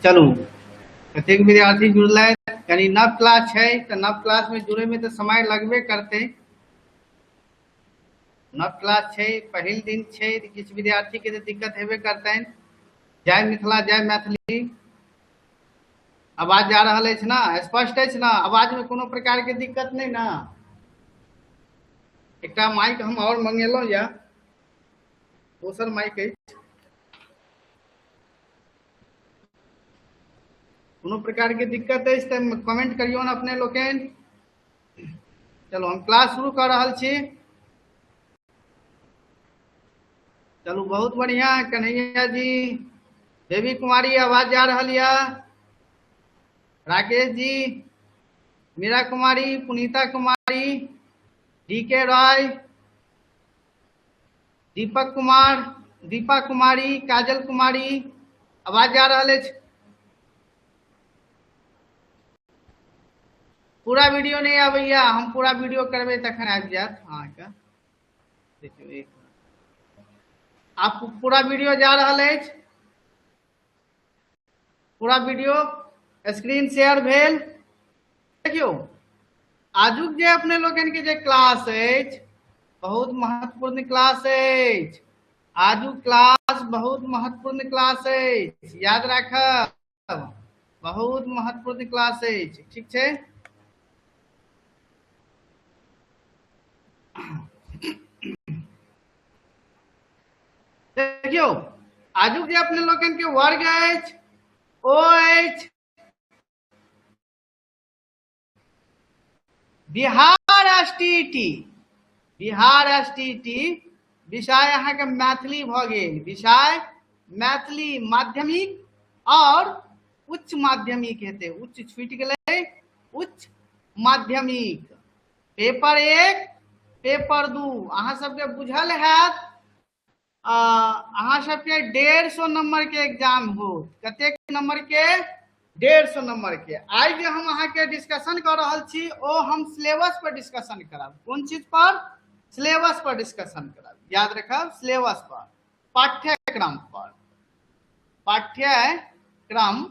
चलू, कतेक विद्यार्थी जुड़लथि। कनि नव क्लास छै तऽ नव क्लास में जुड़े में तऽ समय लगबे करतै। नव क्लास छै, पहिल दिन छै, तऽ किछु विद्यार्थी के तऽ दिक्कत हेबे करतनि। जय मिथिला, जय मैथिली। आवाज जा रहल अछि ने? स्पष्ट अछि ने? आवाज में कोनो प्रकार के दिक्कत नहि ने? एकटा माइक हम आओर मंगेलहुँ यऽ, दोसर माइक अछि। कोनो प्रकार के दिक्कत अछि तऽ कमेंट करियौ ने अपने लोकनि। चलू, हम क्लास शुरू कऽ रहल छी। चलू, बहुत बढ़िया। कन्हैया जी, देवी कुमारी, आवाज जा रहल यऽ? राकेश जी, मीरा कुमारी, पुनीता कुमारी, डी के रॉय, दीपक कुमार, दीपा कुमारी, काजल कुमारी, आवाज जा रहल अछि? पूरा वीडियो नहि आबैया। हम पूरा वीडियो करबै तखन आबि जायत अहाँके। देखियौ, एक आप पूरा वीडियो जा रहल अछि? पूरा वीडियो स्क्रीन शेयर भेल? देखियौ, आजुक जे अपने लोकनि के जे क्लास अछि, बहुत महत्वपूर्ण क्लास अछि। आजुक क्लास बहुत महत्वपूर्ण क्लास अछि, याद राखब, बहुत महत्वपूर्ण क्लास अछि। ठीक छै? देखियौ, आजुक जे अपने लोकनि के वर्ग अछि, ओ अछि बिहार एसटीईटी। बिहार एसटीईटी, विषय अहाँके मैथिली भऽ गेल। विषय मैथिली, माध्यमिक आओर उच्च माध्यमिक हेतै, उच्च छूटि गेलै। उच्च माध्यमिक पेपर 1, पेपर 2। अहाँ सबके बुझल हैत, अहाँ सबके 150 नंबर के एग्जाम होत। कतेक नंबर के? 150 नंबर के। आइ जे हम अहाँके डिस्कशन कऽ रहल छी, ओ हम सिलेबस पर डिस्कशन करब। कोन चीज पर? सिलेबस पर डिस्कशन करब। याद रखब, सिलेबस पर, पाठ्यक्रम पर। पाठ्यक्रम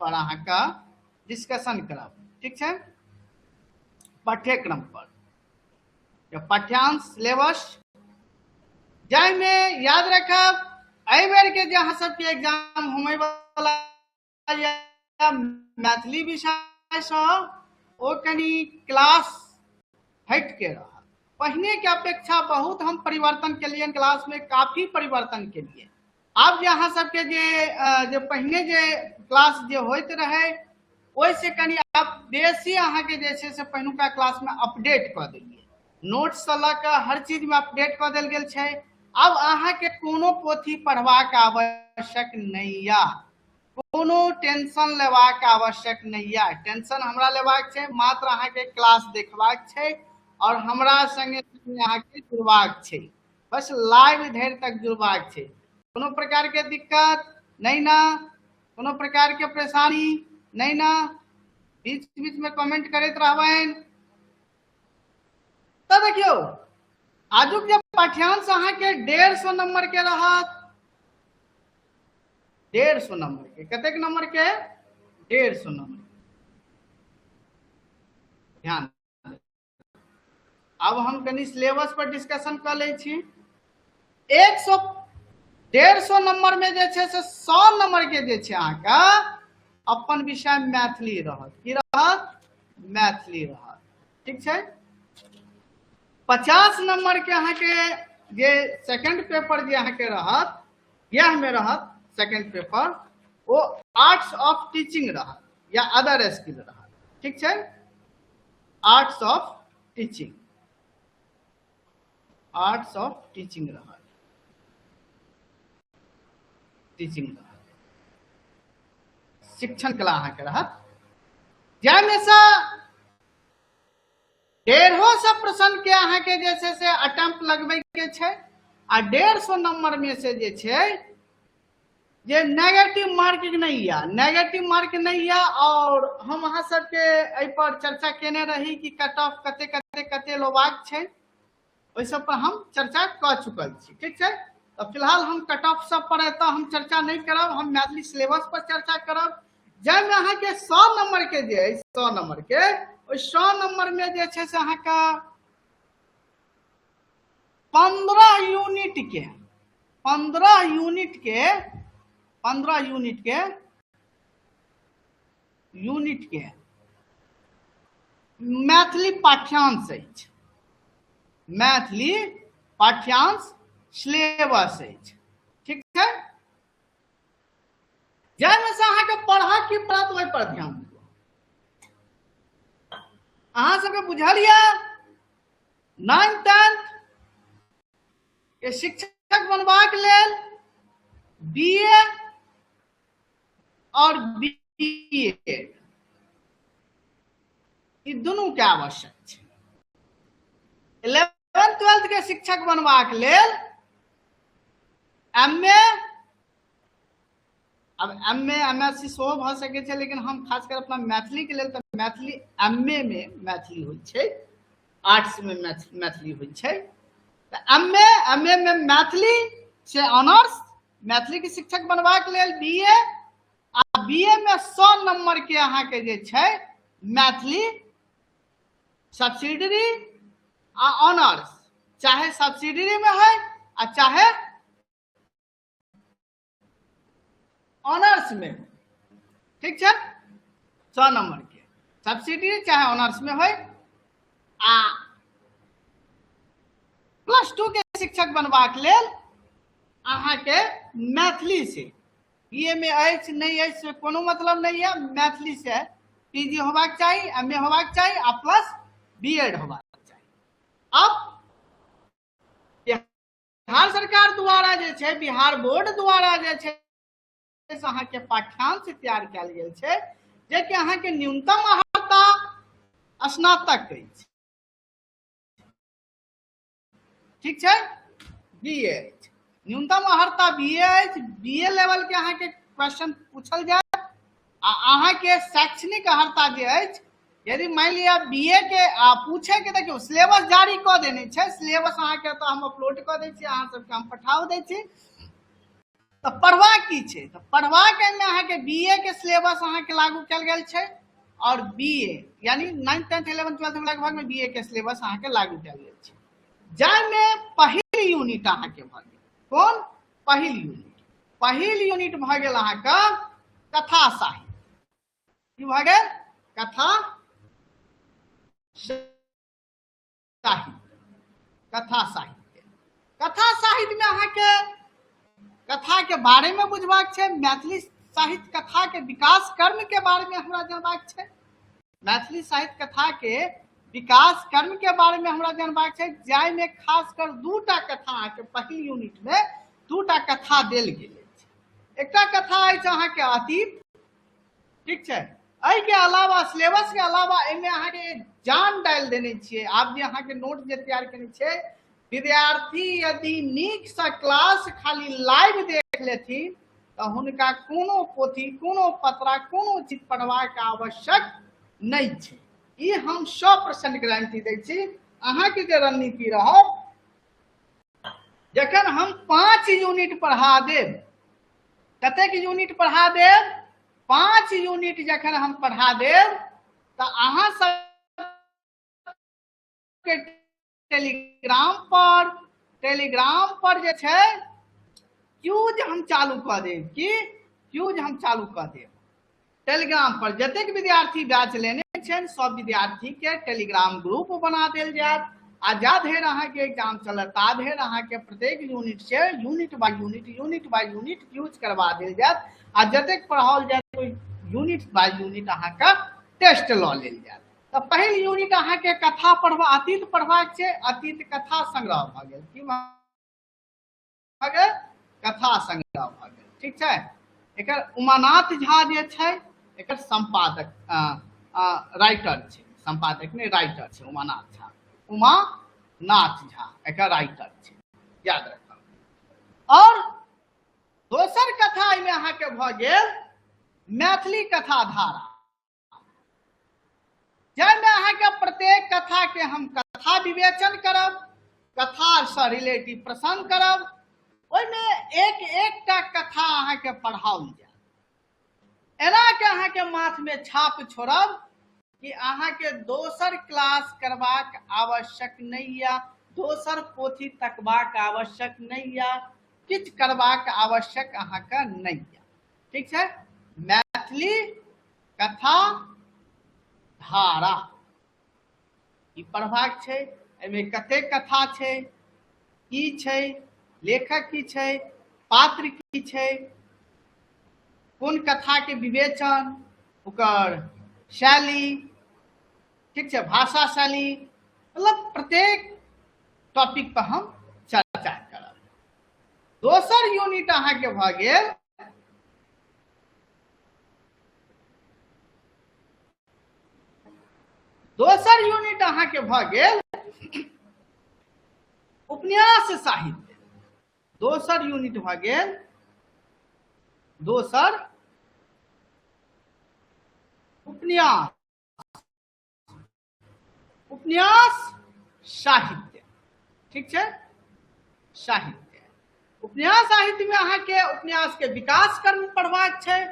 पर अहाँके डिस्कशन करब, ठीक छै? पाठ्यक्रम पर, पाठ्यांश, सिलेबस, जाहिमे याद रखब, एहि बेर के जे अहाँ सबके एग्जाम होमय वाला मैथिली विषयसँ, ओ कनि क्लास हटि के रहत पहिने के अपेक्षा। बहुत हम परिवर्तन केलियनि क्लासमे, काफी परिवर्तन केलियै। आब जे अहाँ सबके जे पहिने जे क्लास जे होइत रहै, ओहिसँ कनि आब बेसी अहाँके जे छै से पहिलुका क्लासमे अपडेट कऽ देलियै। नोट्ससँ लऽ कऽ हर चीजमे अपडेट कऽ देल गेल छै। आब अहाँके कोनो पोथी पढ़बाक आवश्यक नहि यऽ, कोनो टेंशन लेबाक आवश्यक नहि यऽ। टेंशन हमरा लेबाक छै? मात्र अहाँके क्लास देखबाक छै आओर हमरा संगे अहाँके जुड़बाक छै। बस लाइव धरि तक जुड़बाक छै। कोनो प्रकारके दिक्कत नहि ने? कोनो प्रकारके परेशानी नहि ने? बीच बीचमे कमेंट करैत रहबनि। तऽ देखियौ, आजुक जे पाठ्यांश अहाँके 150 नंबर के रहत। 150 नंबर के। कतेक नंबर के? 150 नंबर। ध्यान, आब हम कनि सिलेबस पर डिस्कशन कऽ लै छी। एक सौ 150 नंबर में जे छै से 100 नंबर के जे छै अहाँके अपन विषय मैथिली रहत। की रहत? मैथिली रहत, ठीक छै? 50 नंबर के अहाँके जे सेकंड पेपर जे अहाँके रहत, इएह में रहत सेकंड पेपर, ओ आर्ट्स ऑफ टीचिंग रहत या अदर स्किल रहत, ठीक छै? Arts of teaching, arts of teaching रहत, टीचिंग रहत, शिक्षण कला अहाँके रहत, जाहिमे से 150 प्रश्न के अहाँके जे छै से अटेम्प्ट लगबै के छै। आ 150 नंबर में से जे छै जे नेगेटिव मार्किंग नहि यऽ, नेगेटिव मार्क नहि यऽ। और हम अहाँ सबके एहि पर चर्चा केने रही कि कट ऑफ कते कते कते लेबाक छै, ओहि सब पर हम चर्चा कऽ चुकल छी, ठीक छै? तऽ फिलहाल हम कट ऑफ सब पर एतऽ हम चर्चा नहि करब, हम मैथिली सिलेबस पर चर्चा करब, जाहिमे अहाँके 100 नंबर के जे अछि, 100 नंबर के ओहि 100 नंबर में जे छै से अहाँके 15 यूनिट के, 15 यूनिट के, 15 यूनिट के, यूनिट के मैथिली पाठ्यांश अछि, मैथिली पाठ्यांश सिलेबस अछि। ठीक छै, जाहिमे से अहाँके पढ़ऽ की पड़त ओहि पर ध्यान दियौ। अहाँ सबके बुझल यऽ 9th 10th के शिक्षक बनबाक लेल बी ए और बी एड ई दुनू के आवश्यक छै। 11th 12th के शिक्षक बनबाक लेल एम ए, अब M A M S C सेहो भऽ सकै छै, लेकिन हम खासकर अपना मैथिली के लेल तऽ मैथिली एम ए मे मैथिली होइ छै, आर्ट्स मे मैथिली होइ छै, तऽ एम ए, एम ए मे मैथिली से ऑनर्स, मैथिली के शिक्षक बनबाक लेल बी ए, आ बी ए मे 100 नंबर के अहाँके जे छै मैथिली सब्सिडरी आ ऑनर्स, चाहे सब्सिडरी में है आ चाहे ऑनर्स में, ठीक छै, 100 नंबर के सब्सिडी चाहे ऑनर्स में है। आ प्लस 2 के शिक्षक बनबाक लेल अहाँके मैथिली से बी ए में अछि नहि अछि से कोनो मतलब नहि है, मैथिली से पी जी होबाक चाही, एम ए होबाक चाही आ प्लस बी एड होबाक चाही। अब बिहार सरकार द्वारा जे छै, बिहार बोर्ड द्वारा जे छै से अहाँके पाठ्यांश तैयार कयल गेल छै, जेकि अहाँके न्यूनतम अर्हता स्नातक अछि, ठीक छै, बी ए अछि, न्यूनतम अर्हता बी ए अछि, बी ए लेवल के अहाँके क्वेश्चन पूछल जायत। आ अहाँके शैक्षणिक अर्हता जे अछि, यदि मानि लिअ बी ए के आ पूछे के, देखियौ सिलेबस जारी कऽ देने छै, सिलेबस अहाँके तऽ हम अपलोड कऽ दै छी, अहाँ सबके हम पठाओ दै छी। तऽ पढ़बाक की छै, तऽ पढ़बाक एहिमे अहाँके बी ए के सिलेबस अहाँके लागू कयल गेल छै, और बी ए यानी 9th 10th 11th 12th में लगभग में बी ए के सिलेबस अहाँके लागू कयल गेल छै, जाहिमे पहिल यूनिट अहाँके भऽ गेल कोन, पहिल यूनिट, पहिल यूनिट भऽ गेल अहाँके कथा साहित्य। की भऽ गेल, कथा साहित्य। कथा साहित्य, कथा साहित्य में अहाँके कथा के बारे में बुझबाक छै, मैथिली साहित्य कथा के विकास कर्म के बारे में हमरा जानबाक छै, मैथिली साहित्य कथा के विकास कर्म के बारे में हमरा जानबाक छै, जाहिमे खासकर दूटा कथा अहाँके पहिल यूनिट में दूटा कथा देल गेल अछि। एकटा कथा अछि अहाँके अतीत, ठीक छै, एहिके अलावा सिलेबस के अलावा एहिमे अहाँके जान डालि देने छियै। आब जे अहाँके नोट जे तैयार केने छै, विद्यार्थी यदि नीकसँ क्लास खाली लाइव देख लेथिन तऽ हुनका कोनो पोथी, कोनो पत्रा, कोनो चीज पढ़बाक आवश्यक नहि छै। ई हम 100% गारंटी दै छी। अहाँके जे रणनीति रहत, जखन हम 5 यूनिट पढ़ा देब, कतेक यूनिट पढ़ा देब, 5 यूनिट जखन हम पढ़ा देब तऽ अहाँ सब के टेलीग्राम पर जे छै क्यूज हम चालू कऽ देब। की क्यूज हम चालू कऽ देब टेलीग्राम पर? जतेक विद्यार्थी बैच लेने छनि सब विद्यार्थी के टेलीग्राम ग्रुप बना देल जायत, आ जा धरि अहाँके एग्जाम चलत ता धरि अहाँके प्रत्येक unit Se unit by unit, unit by unit use करवा देल जायत, आ जतेक पढ़ाओल जायत ओहि यूनिट बाय यूनिट अहाँके टेस्ट लऽ लेल जायत। तऽ पहिल यूनिट अहाँके कथा पढ़बा, अतीत पढ़बाक छै, अतीत कथा संग्रह भऽ गेल। की भऽ गेल? कथा संग्रह भऽ गेल, ठीक छै। एकर उमानाथ झा जे छै एकर संपादक, राइटर छै, संपादक नहि राइटर छै उमानाथ झा, उमानाथ झा एकर राइटर छै, याद रखब। और दोसर कथा एहिमे अहाँके भऽ गेल मैथिली कथा धारा, जाहिमे अहाँके प्रत्येक कथा के हम कथा विवेचन करब, कथा से रिलेटिव प्रसंग करब, ओहिमे एक एकटा कथा अहाँके पढ़ाओल जायत। एना के अहाँके माथमे छाप छोड़ब कि अहाँके दोसर क्लास करबाक आवश्यक नहि यऽ, दोसर पोथी तकबाक आवश्यक नहि यऽ, किछु करबाक आवश्यक अहाँके नहि यऽ। ठीक छै? मैथिली कथा धारा ई पढ़बाक छै। एहिमे कतेक कथा छै, की छै, लेखक की छै, पात्र की छै, कोन कथाके विवेचन, ओकर शैली, ठीक छै, भाषा शैली, मतलब प्रत्येक टॉपिक पर हम चर्चा करब। दोसर यूनिट अहाँके भऽ गेल दोसर यूनिट अहाँके भऽ गेल उपन्यास साहित्य। दोसर यूनिट भऽ गेल दोसर उपन्यास, उपन्यास साहित्य। ठीक छै? साहित्य, उपन्यास साहित्य में अहाँके उपन्यास के विकास कर्म पढ़बाक छै।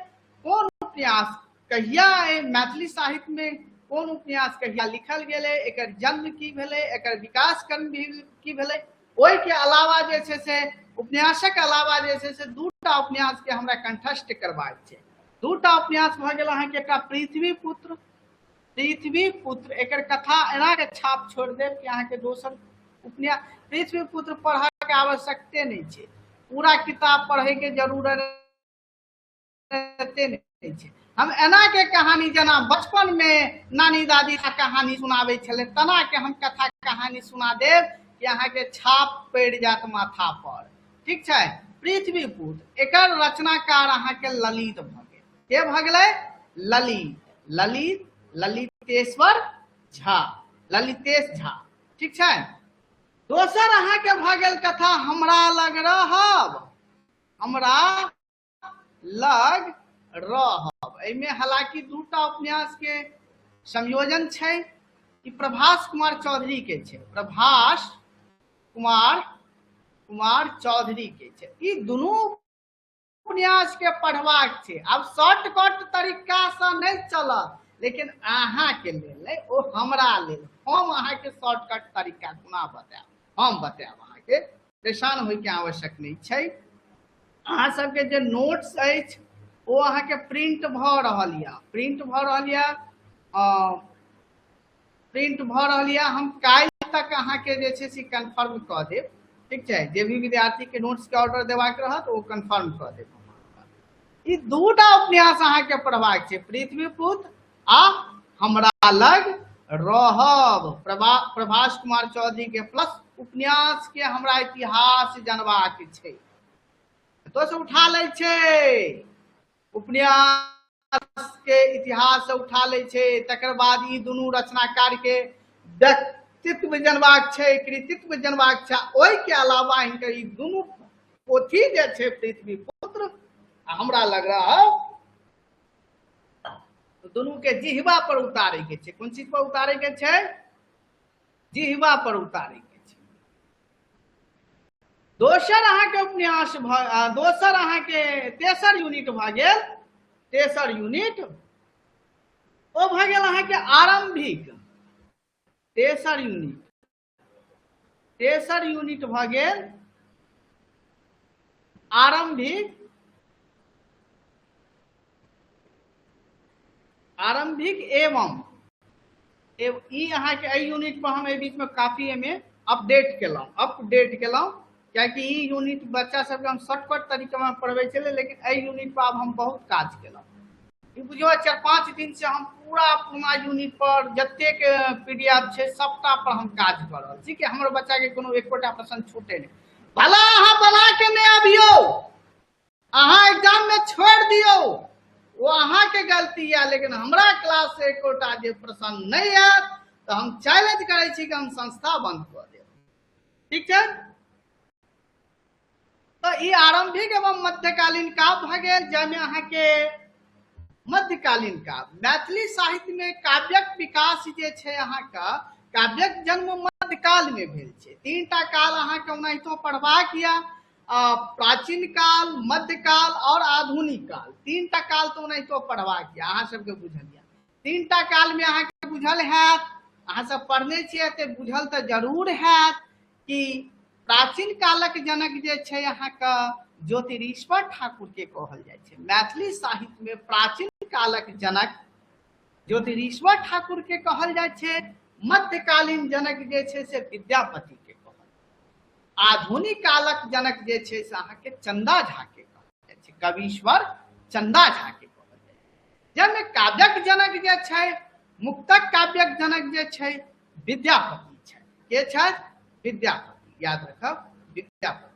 कोन उपन्यास कहिया मैथिली साहित्य में कोन उपन्यास कहिया लिखल गेलै, एकर जन्म की भेलै, एकर विकास कर्म भी की भेलै। ओहिके अलावा जे छै से उपन्यासक अलावा जे छै से दूटा उपन्यास के हमरा कंठस्थ करबाक छै। दूटा उपन्यास भऽ गेल अहाँके, एकटा पृथ्वी पुत्र, पृथ्वी पुत्र, एकर कथा एना के छाप छोड़ि देब कि अहाँके दोसर उपन्यास पृथ्वी पुत्र पढ़ऽके आवश्यकते नहि छै, पूरा किताब पढ़ैके जरूरत नहि छै। हम एना के कहानी जेना बचपन में नानी दादी कहानी सुनाबै छलै तना के हम कथा कहानी सुना देब कि अहाँके छाप पड़ि जायत माथा पर। ठीक छै? पृथ्वी पुत्र, एकर रचनाकार अहाँके ललित भऽ गेल। के भऽ गेलै? ललित, ललित, ललितेश्वर झा, ललितेश झा। ठीक छै? दोसर अहाँके भऽ गेल कथा हमरा लग रहब, हमरा लग रहब। एहिमे हालांकि दूटा उपन्यास के संयोजन छै। ई प्रभास कुमार चौधरी के छै, प्रभास कुमार कुमार चौधरी के छै। ई दुनू उपन्यास के पढ़बाक छै। आब शॉर्टकट तरीका से नहि चलत, लेकिन अहाँके लेल नहि, ओ हमरा लेल। हम अहाँके शॉर्टकट तरीका कोना बतायब, हम बतायब अहाँके, परेशान होइके आवश्यक नहि छै। अहाँ सबके जे नोट्स अछि ओ अहाँके प्रिंट भऽ रहल यऽ, प्रिंट भऽ रहल यऽ, प्रिंट भऽ रहल यऽ। हम काल्हि तक अहाँके जे छै से कन्फर्म कऽ देब। ठीक छै? जे भी विद्यार्थीके नोट्सके ऑर्डर देबाक रहत ओ कन्फर्म कऽ देब। ई दूटा उपन्यास अहाँके पढ़बाक छै, पृथ्वी पुत्र आ हमरा लग रहब, प्रभास कुमार चौधरी के। प्लस उपन्यास के हमरा इतिहास जानबाक छै, तो से उठा लै छै, उपन्यास के इतिहास से उठा लै छै। तकर बाद ई दुनू रचनाकार के व्यक्तित्व जनबाक छै, कृतित्व जनबाक छै। ओहिके अलावा हिनकर ई दुनू पोथी जे छै, पृथ्वी पुत्र आ हमरा लग रहब, दुनू के जिहवा पर उतारे के छै। कोन चीज पर उतारे के छै? जिहवा पर उतारे के छै। दोसर अहाँके उपन्यास भऽ, दोसर अहाँके तेसर यूनिट भऽ गेल, तेसर यूनिट ओ भऽ गेल अहाँके आरंभिक। तेसर यूनिट, तेसर यूनिट भऽ गेल आरंभिक, आरंभिक एवं ई अहाँके एहि यूनिट पर हम एहि बीचमे काफी एहिमे अपडेट केलहुँ, अपडेट केलहुँ, कियाकि ई यूनिट बच्चा सबके हम शॉर्टकट तरीकामे पढ़बै छलै, लेकिन एहि यूनिट पर आब हम बहुत काज केलहुँ। ई बुझियौ 4-5 दिन से हम पूरा पूरा यूनिट पर जतेक पी डी एफ छै सबटा पर हम काज कऽ रहल छी कि हमर बच्चाके कोनो एकोटा प्रश्न छूटे नहि। भला अहाँ बना के नहि अबियौ, अहाँ एग्जाम में छोड़ि दियौ, ओ अहाँके गलती यऽ, लेकिन हमरा क्लास से एकोटा जे प्रश्न नहि आयत तऽ हम चैलेंज करै छी कि हम संस्था बंद कऽ देब। ठीक छै? तऽ ई आरंभिक एवं मध्यकालीन काव्य भऽ गेल, जाहिमे अहाँके मध्यकालीन काव्य मैथिली साहित्य में काव्यक विकास जे छै अहाँके काव्यक जन्म मध्यकाल में भेल छै। तीनटा काल अहाँके ओनाहितो पढ़बाक यऽ। प्राचीन काल, मध्यकाल और आधुनिक काल, तीनटा काल तो ओनाहितो पढ़बाक यऽ अहाँ सबके बुझल यऽ। तीनटा काल में अहाँके बुझल हैत, अहाँ सब पढ़ने छियै तऽ बुझल तऽ जरूर हैत कि प्राचीन कालक जनक जे छै अहाँके ज्योतिरीश्वर ठाकुर के कहल जाइ छै। मैथिली साहित्य में प्राचीन कालक जनक ज्योतिरीश्वर ठाकुर के कहल जाइ छै। मध्यकालीन जनक जे छै से विद्यापति के कहल, आधुनिक कालक जनक जे छै से अहाँके चंदा झा के कहल जाइ छै, कवीश्वर चंदा झा के कहल जाइ छै। जाहिमे काव्यक जनक जे छै, मुक्तक काव्यक जनक जे छै विद्यापति छै। के छथि? विद्यापति। याद रखब, विद्यापति।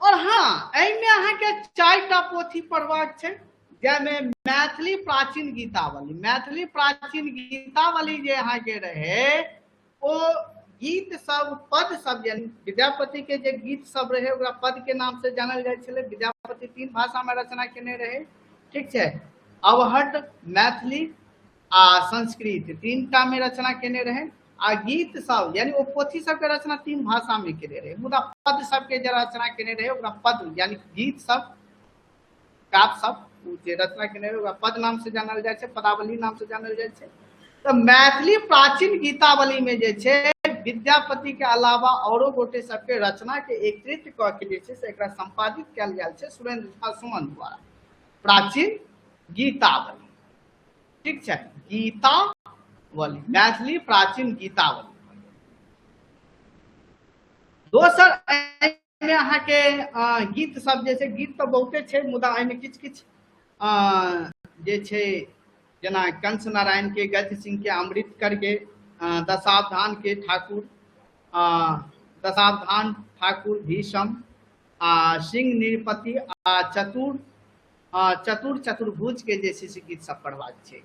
और हाँ, एहिमे अहाँके 4टा पोथी पढ़बाक छै, जाहिमे मैथिली प्राचीन गीतावली, मैथिली प्राचीन गीतावली जे अहाँके रहे ओ गीत सब, पद सब, यानी विद्यापति के जे गीत सब रहे ओकरा पद के नाम से जानल जाइ छलै। विद्यापति 3 भाषा में रचना केने रहे, ठीक छै, अवहट्ट, मैथिली आ संस्कृत 3टा में रचना केने रहे। आ गीत सब यानी ओ पोथी सबके रचना 3 भाषा में केने रहे, मुदा पद सबके जे रचना केने रहे ओकरा पद यानी गीत सब, काव्य सब ओ जे रचना केने रहे ओकरा पद नाम से जानल जाइ छै, पदावली नाम से जानल जाइ छै। तऽ मैथिली प्राचीन गीतावली में जे छै विद्यापति के अलावा औरो गोटे सबके रचना के एकत्रित कऽ के जे छै से एकरा संपादित कयल गेल छै सुरेंद्र झा सुमन द्वारा, प्राचीन गीतावली, ठीक छै, गीतावली, मैथिली प्राचीन गीतावली। दोसर एहिमे अहाँके गीत सब जे छै, गीत तऽ बहुते छै मुदा एहिमे किछु किछु जे छै जेना कंस नारायण के, गज सिंह के, अमृतकर के, दशावधान के ठाकुर, दशावधान ठाकुर भीषम, आ सिंह नृपति आ चतुर चतुर चतुर्भुज के जे छै से गीत सब पढ़बाक छै,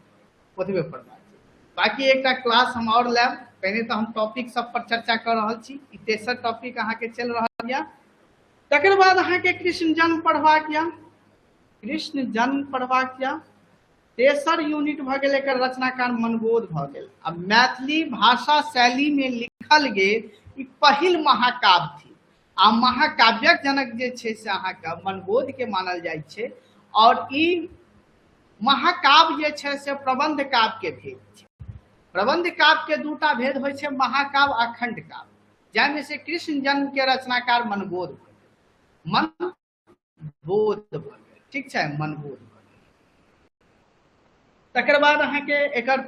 ओतबे पढ़बाक छै। बाकी एकटा क्लास हम आओर लेब, पहिने तऽ हम टॉपिक सब पर चर्चा कऽ रहल छी, ई तेसर टॉपिक अहाँके चलि रहल यऽ। तकर बाद अहाँके कृष्ण जन्म पढ़बाक यऽ, कृष्ण जन्म पढ़बाक यऽ। तेसर यूनिट भऽ गेल एकर रचनाकार मनबोध भऽ गेल। आ मैथिली भाषा शैली में लिखल गेल ई पहिल महाकाव्य थी आ महाकाव्यक जनक जे छै से अहाँके मनबोध के मानल जाइ छै। और ई महाकाव्य जे छै से प्रबंध काव्य के भेद छै। प्रबंध काव्य के दूटा भेद होइ छै, महाकाव्य आ खंड काव्य, जाहिमे से कृष्ण जन्म के रचनाकार मनबोध भऽ गेल, मनबोध भऽ गेल, ठीक छै, मनबोध भऽ गेल। तकर बाद अहाँके एकर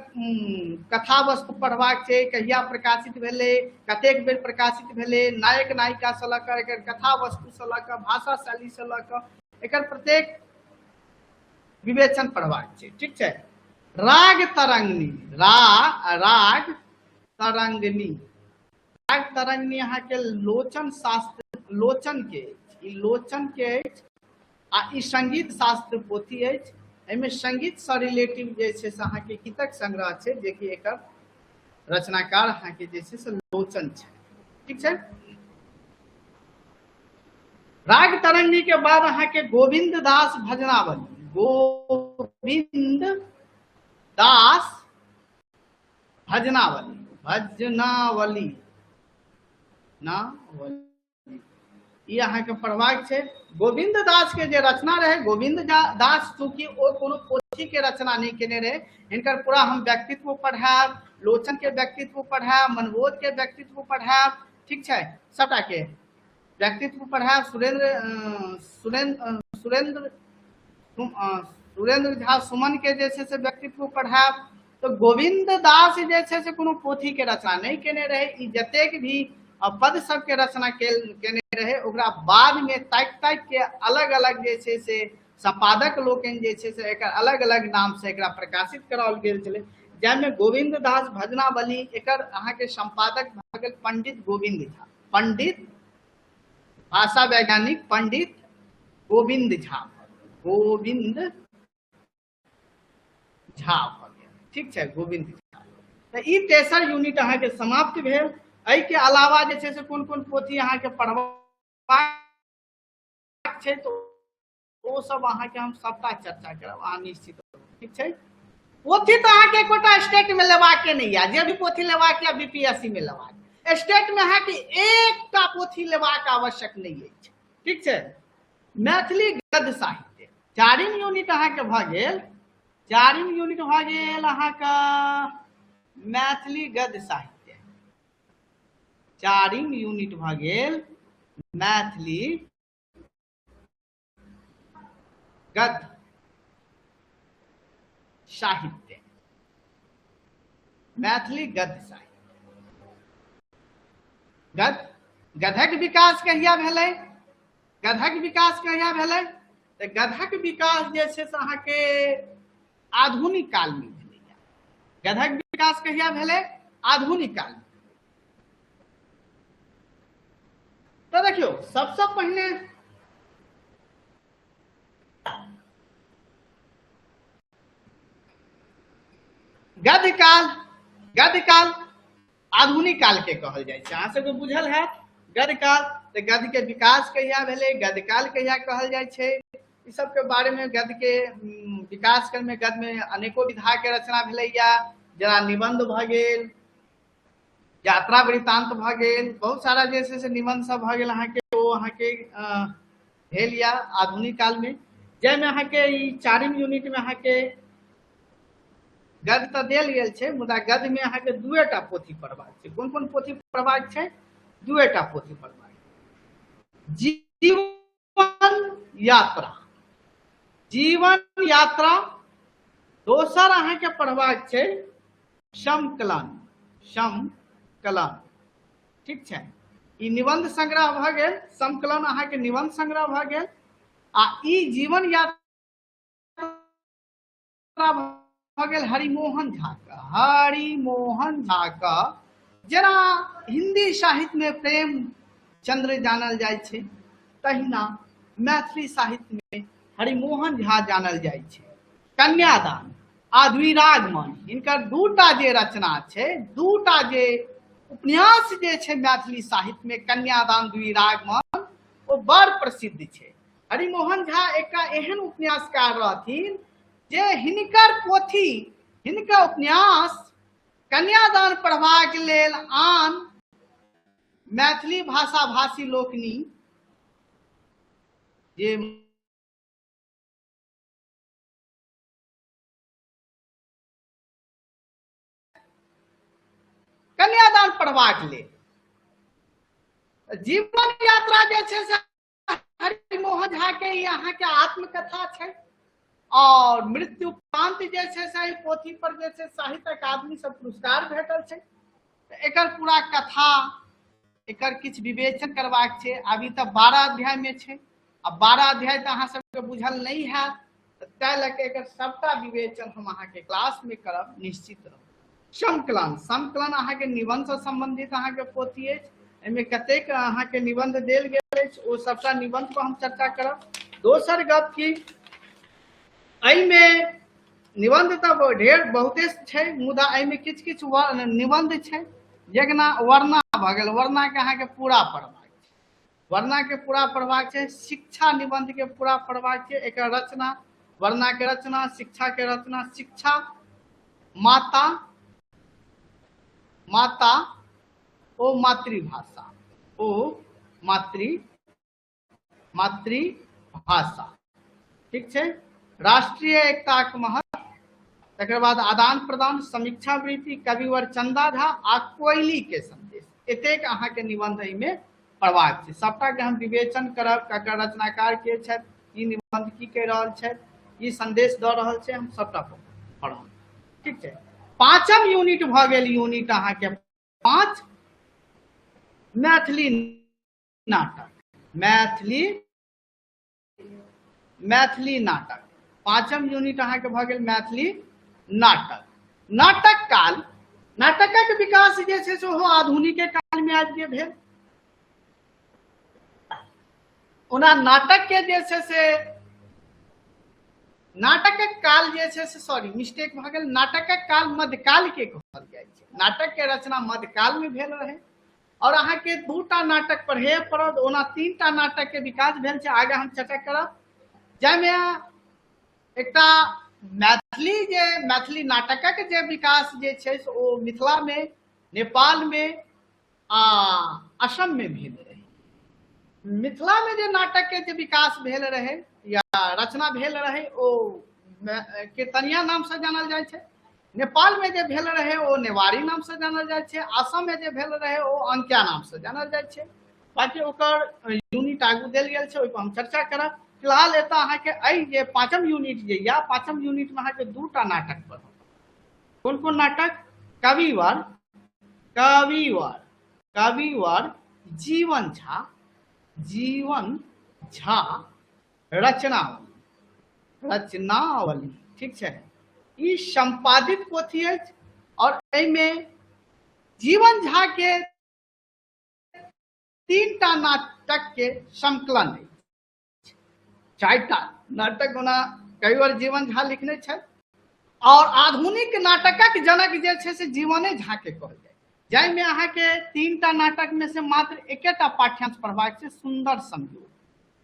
कथा वस्तु पढ़बाक छै, कहिया प्रकाशित भेलै, कतेक बेर प्रकाशित भेलै, नायक नायिका से लऽ कऽ एकर कथा वस्तु से लऽ कऽ भाषा शैली से लऽ कऽ एकर प्रत्येक विवेचन पढ़बाक छै, ठीक छै। राग तरंगिणी, राग तरंगिणी, राग तरंगिणी अहाँके लोचन शास्त्र, लोचन के अछि, ई लोचन के अछि आ ई संगीत शास्त्र पोथी अछि। एहिमे संगीत से रिलेटिव जे छै से अहाँके गीतक संग्रह छै, जेकि एकर रचनाकार अहाँके जे छै से लोचन छै, ठीक छै। राग तरंगिणी के बाद अहाँके गोविंद दास भजनावली, गोविंद दास भजनावली, भजनावली नावली, ई अहाँके पढ़बाक छै। गोविंद दास के जे रचना रहे, गोविंद दास चूंकि ओ कोनो पोथी के रचना नहीं केने रहे, हिनकर पूरा हम व्यक्तित्व पढ़ायब, लोचन के व्यक्तित्व पढ़ायब, मनबोध के व्यक्तित्व पढ़ायब, ठीक छै, सबटा के व्यक्तित्व पढ़ायब। सुरेंद्र झा सुमन के जे छै से व्यक्तित्व पढ़ायब। तो गोविंद दास जे छै से कोनो पोथी के रचना नहीं केने रहे, ई जतेक भी पद सबके रचना केने रहे ओकरा बाद में ताकि ताकि के अलग अलग जे छै से संपादक लोकनि जे छै से एकर अलग अलग नाम से एकरा प्रकाशित कराओल गेल छलै, जाहिमे गोविंद दास भजनावली एकर अहाँके संपादक भऽ गेल पंडित गोविंद झा, पंडित भाषा वैज्ञानिक पंडित गोविंद झा, गोविंद झा भऽ गेल, ठीक छै, गोविंद झा। तऽ ई तेसर यूनिट अहाँके समाप्त भेल। एहिके अलावा जे छै से कोन कोन पोथी अहाँके पढ़बाक छै तऽ ओ सब अहाँके हम सबटा चर्चा करब, अहाँ निश्चित रहू, ठीक छै। पोथी तऽ अहाँके एकोटा स्टेट में लेबाक नहि यऽ, जे भी पोथी लेबाक यऽ बीपीएससी में लेबाक, स्टेट में अहाँके एकटा पोथी लेबाक आवश्यक नहि अछि। ठीक छै, मैथिली गद्य साहित्य चारिम यूनिट अहाँके भऽ गेल, चारिम यूनिट भऽ गेल अहाँके मैथिली गद्य साहित्य, चारिम यूनिट भऽ गेल मैथिली गद्य साहित्य, मैथिली गद्य साहित्य। गद्य, गधक विकास कहिया भेलै? गधक विकास कहिया भेलै? तऽ गधक विकास जे छै से अहाँके आधुनिक कालमे भेलैया। गधक विकास कहिया भेलै? आधुनिक कालमे। तऽ देखियौ, सबसँ पहिने गद्यकाल, गद्यकाल आधुनिक काल के कहल जाइ छै। अहाँ सबके बुझल हैत गद्यकाल। तऽ गद्य के विकास कहिया भेलै, गद्यकाल कहिया कहल जाइ छै, ई सबके बारे में गद्य के विकास क्रम में गद्य में अनेको विधा के रचना भेलैया, जेना निबंध भऽ गेल, यात्रा वृत्तांत भऽ गेल, बहुत सारा जे छै से निबंध सब भऽ गेल अहाँके, ओ अहाँके भेल या आधुनिक काल में, जाहिमे अहाँके ई चारिम यूनिट में अहाँके गद्य तऽ देल गेल छै, मुदा गद्य में अहाँके दुएटा पोथी पढ़बाक छै। कोन कोन पोथी पढ़बाक छै? दुएटा पोथी पढ़बाक छै, जीवन यात्रा, जीवन यात्रा, दोसर अहाँके पढ़बाक छै समकलन, समकलन। ठीक छै, ई निबंध संग्रह भऽ गेल, समकलन अहाँके निबंध संग्रह भऽ गेल, आ ई जीवन यात्रा भऽ गेल हरिमोहन झा के, हरिमोहन झा के। जेना हिंदी साहित्य में प्रेम चंद्र जानल जाइ छै, तहिना मैथिली साहित्य में हरिमोहन झा जानल जाइ छै। कन्यादान आ द्विरागमन हिनकर दूटा जे रचना छै, दूटा जे उपन्यास जे छै मैथिली साहित्य में, कन्यादान द्विरागमन, ओ बड़ प्रसिद्ध छै। हरिमोहन झा एकटा एहन उपन्यासकार रहथिन जे हिनकर पोथी, हिनकर उपन्यास कन्यादान पढ़बाक लेल आन मैथिली भाषा भाषी लोकनि जे कन्यादान पढ़बाक लेल जीवन यात्रा जे छै से हरिमोहन झा के ई अहाँके आत्मकथा छै, और मृत्यु उपरांत जे छै से एहि पोथी पर जे छै साहित्य अकादमी से पुरस्कार भेटल छै। एकर पूरा कथा, एकर किछु विवेचन करबाक छै। अभी तऽ 12 अध्याय में छै, आ 12 अध्याय तऽ अहाँ सबके बुझल नहि हैत, तऽ ताहि लऽ कऽ एकर सबटा विवेचन हम अहाँके क्लास में करब, निश्चित रहू। संकलन, संकलन अहाँके निबंध से संबंधित अहाँके पोथी अछि, एहिमे कतेक अहाँके निबंध देल गेल अछि ओ सबटा निबंध पर हम चर्चा करब। दोसर गप की एहिमे निबंध तऽ ढेर बहुते छै, मुदा एहिमे किछु किछु निबंध छै, जेना वर्णा भऽ गेल, वर्णा के अहाँके पूरा पढ़बाक छै, वर्णा के पूरा पढ़बाक छै, शिक्षा निबंध के पूरा पढ़बाक छै, एकर रचना, वर्णा के रचना, शिक्षा के रचना, शिक्षा, माता, माता ओ मातृभाषा, ओ मातृभाषा। ठीक छै, राष्ट्रीय एकताक महत्व, तकर बाद आदान प्रदान, समीक्षा वृत्ति, कविवर चंदा झा आ कोयली के संदेश, एतेक अहाँके निबंध एहिमे पढ़बाक छै। सबटा के हम विवेचन करब, ककर रचनाकार के छथि, ई निबंध की कहि रहल छथि, की संदेश दऽ रहल छै, हम सबटा पढ़ब। ठीक छै, पांचम यूनिट भऽ गेल यूनिट अहाँके 5, मैथिली नाटक, मैथिली नाटक, पांचम यूनिट अहाँके भऽ गेल मैथिली नाटक। नाटक काल, नाटकक विकास जे छै से ओहो आधुनिके काल में आबि के भेल। ओना नाटक के जे छै से नाटकक काल जे छै से, सॉरी मिस्टेक भऽ गेल, नाटकक काल मध्यकाल के कहल जाइ छै। नाटक के रचना मध्यकाल में भेल रहै, और अहाँके दूटा नाटक पढ़े पड़त। ओना 3टा नाटक के विकास भेल छै, आगे हम चर्चा करब, जाहिमे एकटा मैथिली जे मैथिली नाटकक जे विकास जे छै से ओ मिथिलामे, नेपालमे आ असममे भेल रहै। मिथिलामे जे नाटकके जे विकास भेल रहै या रचना भेल रहै ओ कीर्तनिया नामसँ जानल जाइ छै। नेपालमे जे भेल रहै ओ नेवारी नामसँ जानल जाइ छै। असममे जे भेल रहै ओ अंकिया नामसँ जानल जाइ छै। बाँकी ओकर यूनिट आगू देल गेल छै, ओहिपर हम चर्चा करब। फिलहाल एतऽ अहाँके एहि जे पाँचम यूनिट जे यऽ, पाँचम यूनिटमे अहाँके दूटा नाटक पढ़ब। कोन कोन नाटक? कविवर, कविवर, कविवर जीवन झा, जीवन झा रचनावली, रचनावली, ठीक छै। ई संपादित पोथी अछि और एहिमे जीवन झा के तीनटा नाटक के संकलन अछि। चारिटा नाटक ओना कविवर जीवन झा लिखने छथि और आधुनिक नाटकक जनक जे छै से जीवने झा के कहल जाय, जाहिमे अहाँके तीनटा नाटक में से मात्र एकेटा पाठ्यांश पढ़बाक छै, सुंदर संयोग,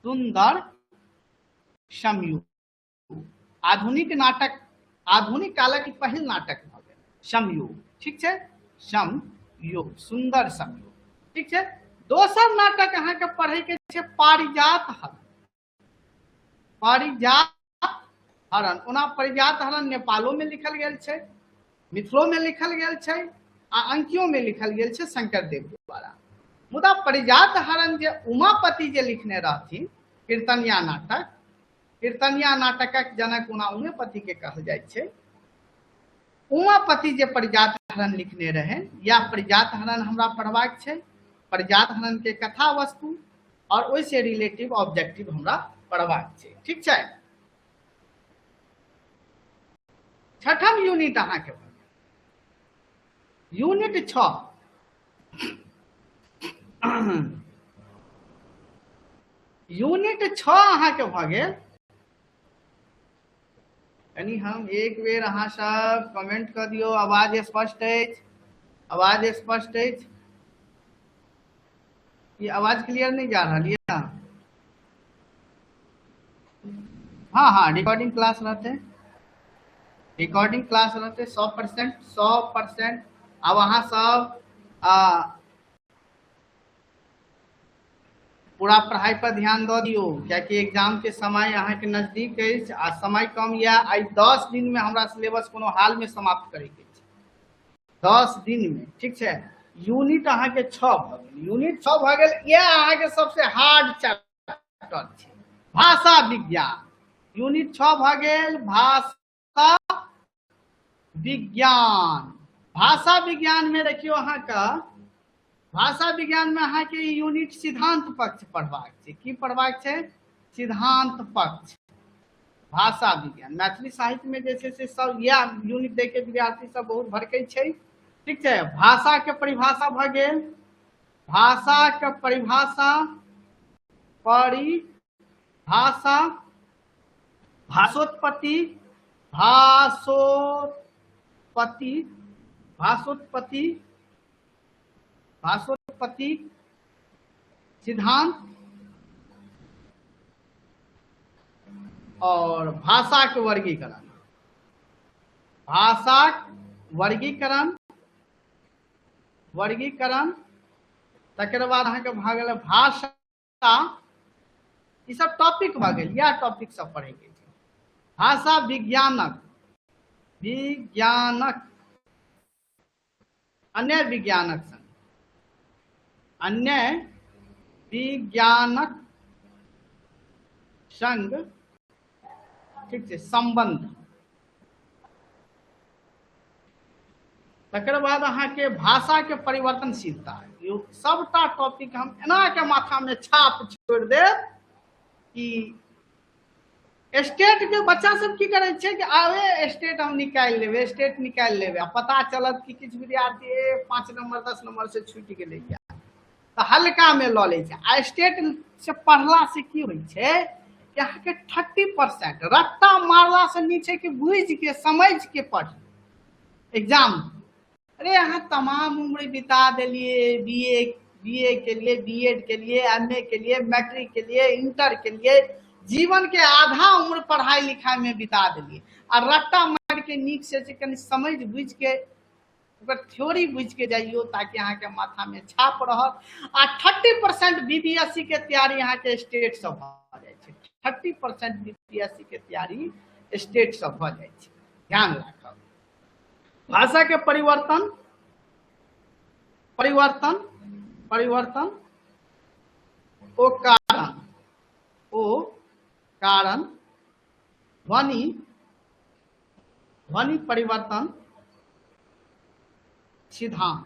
सुंदर संयोग। आधुनिक नाटक, आधुनिक कालक पहिल नाटक भऽ गेल संयोग, ठीक छै, संयोग, सुंदर संयोग, ठीक छै। दोसर नाटक अहाँके पढ़ैके छै पारिजात हरण, पारिजात हरण। ओना पारिजात हरण नेपालो में लिखल गेल छै, मिथिलो में लिखल गेल छै आ अंकियो में लिखल गेल छै शंकरदेव द्वारा। मुदा पारिजात हरण जे उमापति जे लिखने रहथिन कीर्तनिया नाटक, कीर्तनिया नाटकक जनक ओना उमेपति के कहल जाइ छै। उमापति जे पारिजात हरण लिखने रहे, या पारिजात हरण हमरा पढ़बाक छै, पारिजात हरण के कथा वस्तु और ओहिसे रिलेटिव ऑब्जेक्टिव हमरा पढ़बाक छै, ठीक छै। छठम यूनिट अहाँके यूनिट 6, यूनिट 6 अहाँके भऽ गेल। कनि हम एक बेर अहाँ सब कमेंट कऽ दियौ, आवाज स्पष्ट अछि? आवाज स्पष्ट अछि? ई आवाज क्लियर नहीं जा रहा है? हाँ हाँ, रिकॉर्डिंग क्लास रहते, रिकॉर्डिंग क्लास रहते 100%, 100%। अब अहाँ सब पूरा पढ़ाई पर ध्यान दऽ दियौ, कियाकि एग्जाम के समय अहाँके नजदीक अछि आ समय कम यऽ। आइ 10 दिन में हमरा सिलेबस कोनो हाल में समाप्त करैके छै, 10 दिन में, ठीक छै। यूनिट अहाँके 6 भऽ गेल, यूनिट 6 भऽ गेल। इएह अहाँके सबसे हार्ड चैप्टर छै, भाषा विज्ञान। यूनिट 6 भऽ गेल भाषा विज्ञान। भाषा विज्ञान में देखियौ अहाँके, भाषा विज्ञान में अहाँके यूनिट सिद्धांत पक्ष पढ़बाक छै। की पढ़बाक छै? सिद्धांत पक्ष, भाषा विज्ञान। मैथिली साहित्य में जे छै से सब इएह यूनिट देख के विद्यार्थी सब बहुत भड़कै छै, ठीक छै। भाषा के परिभाषा भऽ गेल, भाषा के परिभाषा, परिभाषा, भाषोत्पत्ति, भाषोत्पत्ति, भाषोत्पत्ति, भाषोत्पत्ति सिद्धांत और भाषा के वर्गीकरण, भाषा वर्गीकरण, वर्गीकरण। तकर बाद अहाँके भऽ गेल भाषा, ई सब टॉपिक भऽ गेल, इएह टॉपिक सब पढ़ैके छै। भाषा विज्ञानक, विज्ञानक अन्य विज्ञानक संग, अन्य विज्ञानक संग, ठीक छै, संबंध। तकर बाद अहाँके भाषा के परिवर्तनशीलता, यो सबटा टॉपिक हम एना के माथा में छाप छोड़ि देब कि स्टेट के बच्चा सब की करै छै कि आवे स्टेट हम निकालि लेबै, स्टेट निकालि लेबै, आ पता चलत कि किछु विद्यार्थी 5 नंबर 10 नंबर से छूटि गेलै, तऽ हल्का में लऽ लै छै। आ स्टेट से पढ़ला से की होइ छै कि अहाँके 30% रट्टा मारला से नीक छै कि बुझि के समझ के पढ़ एग्जाम। अरे अहाँ तमाम उम्र बिता देलिए बी ए के लिए, बी एड के लिए, एम ए के लिए, मैट्रिक के लिए, इंटर के लिए, जीवन के आधा उम्र पढ़ाई लिखाई में बिता देलियै आ रट्टा मारि के नीक से जे कनि समझ बुझि के ओकर थ्योरी बुझि के जाइयो ताकि अहाँके माथा में छाप रहत। आ 30% BPSC के तैयारी अहाँके स्टेट से भऽ जाइ छै, 30% BPSC के तैयारी स्टेट से भऽ जाइ छै, ध्यान राखब। भाषा के परिवर्तन, परिवर्तन, परिवर्तन ओ कारण, ओ कारण ध्वनि, ध्वनि परिवर्तन सिद्धांत।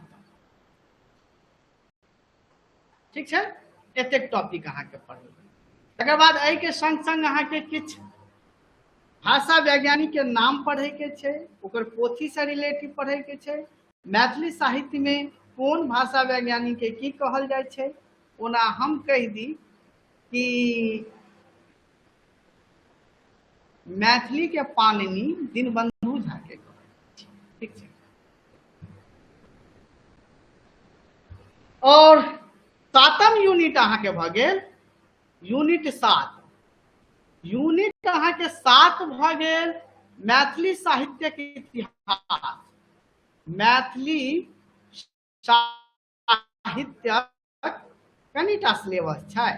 ठीक छै, एतेक टॉपिक अहाँके पढ़बै। तकर बाद एहिके संग संग अहाँके किछु भाषा वैज्ञानिक के नाम पढ़े के छै, ओकर पोथी से रिलेटिव पढ़े के छै, मैथिली साहित्य में कोन भाषा वैज्ञानिक के की कहल जाइ छै। ओना हम कहि दी कि मैथिली के पाणिनि दीनबंधु झा के कहल जाइ छै। ठीक छै, और सातम यूनिट अहाँके भऽ गेल यूनिट 7। यूनिट अहाँके 7 भऽ गेल मैथिली साहित्यक इतिहास। मैथिली साहित्यक कनिटा सिलेबस छै,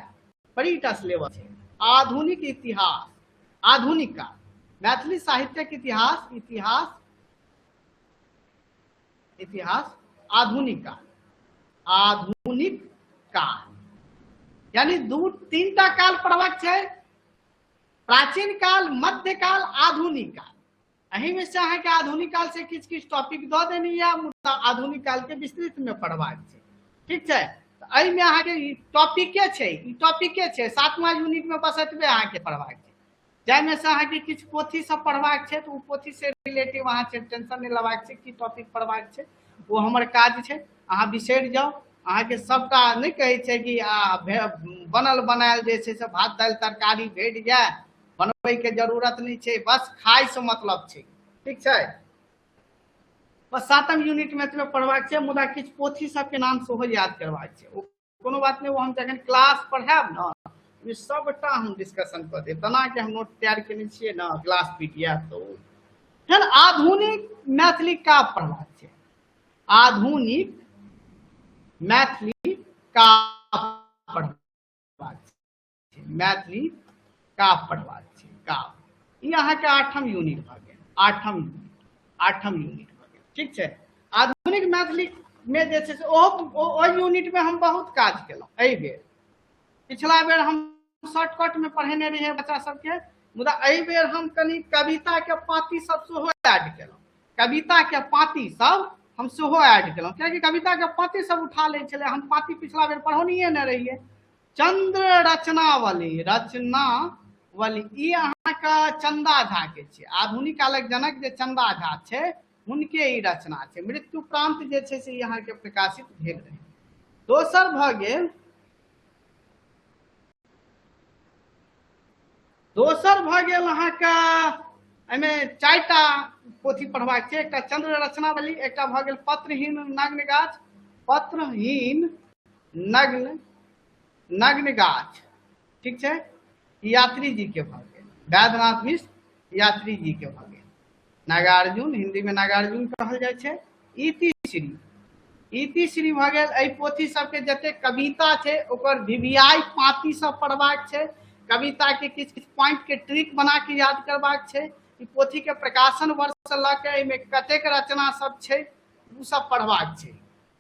बड़ीटा सिलेबस छै। आधुनिक इतिहास, आधुनिक काल, मैथिली साहित्यक इतिहास, इतिहास, इतिहास, आधुनिक काल, आधुनिक काल, यानी दू तीनटा काल पढ़बाक छै, प्राचीन काल, मध्यकाल, आधुनिक काल। एहि में से अहाँके आधुनिक काल से किछु किछु टॉपिक दऽ देने यऽ, मुदा आधुनिक काल के विस्तृत में पढ़बाक छै। ठीक छै, तऽ एहिमे अहाँके ई टॉपिके छै, ई टॉपिके छै सातवां यूनिट में, बस एतबे अहाँके पढ़बाक छै। जाहिमे से अहाँके किछु पोथी सब पढ़बाक छै तऽ ओ पोथी से रिलेटिव अहाँ टेंशन नहि लेबाक छै की टॉपिक पढ़बाक छै, ओ हमर काज छै, अहाँ बिसरि जाउ। अहाँके सबटा नहि कहै छै कि आ बनल बनायल जे छै से भात दालि तरकारी भेट जाय, बनबैके जरूरत नहि छै, बस खाइ से मतलब छै। ठीक छै, बस सातम यूनिट में एतबे पढ़बाक छै, मुदा किछु पोथी सबके नाम सेहो याद करबाक छै। ओ कोनो बात नहि, ओ हम जखन क्लास पढ़ायब ने ओहिमे सबटा हम डिस्कशन कऽ देब। तेना के हम नोट तैयार केने छियै ने क्लास पी डी एफ। तऽ ओ फेर आधुनिक मैथिली काव्य पढ़बाक छै, आधुनिक मैथिली काव्य पढ़बाक छै, मैथिली काव्य पढ़बाक छै, काव्य। ई अहाँके आठम यूनिट भऽ गेल, आठम यूनिट, आठम यूनिट भऽ गेल। ठीक छै, आधुनिक मैथिली में जे छै से ओहि यूनिट में हम बहुत काज केलहुँ एहि बेर। पिछला बेर हम शॉर्टकट में पढ़ेने रहियै बच्चा सबके, मुदा एहि बेर हम कनि कविता के पाँति सब सेहो ऐड केलहुँ, कविता के पाँति सब हम सेहो ऐड केलहुँ, कियाकि कविता के पाँति सब उठा लै छलै, हम पाँति पिछला बेर पढ़ौनिये नहि रहियै। चंद्र रचनावली, रचनावली ई अहाँके चंदा झा के छै, आधुनिक कालक जनक जे चंदा झा छै हुनके ई रचना छै। मृत्यु प्रांत जे छै से ई अहाँके प्रकाशित भेल रहै। दोसर भऽ गेल, दोसर भऽ गेल अहाँके एहिमे चारिटा पोथी पढ़बाक छै, एकटा चंद्र रचनावली, एकटा भऽ गेल पत्रहीन नग्न गाछ, पत्रहीन नग्न, नग्न गाछ। ठीक छै, यात्री जी के भऽ गेल, वैद्यनाथ मिश्र यात्री जी के भऽ गेल। नागार्जुन, हिंदी में नागार्जुन कहल जाइ छै। इतिश्री, इतिश्री भऽ गेल। एहि पोथी सबके जते कविता छै ओकर VVI पाँति सब पढ़बाक छै, कविता के किछु किछु पॉइंट के ट्रिक बना के याद करबाक छै। ई पोथी के प्रकाशन वर्ष से लऽ के एहिमे कतेक रचना सब छै ओ सब पढ़बाक छै।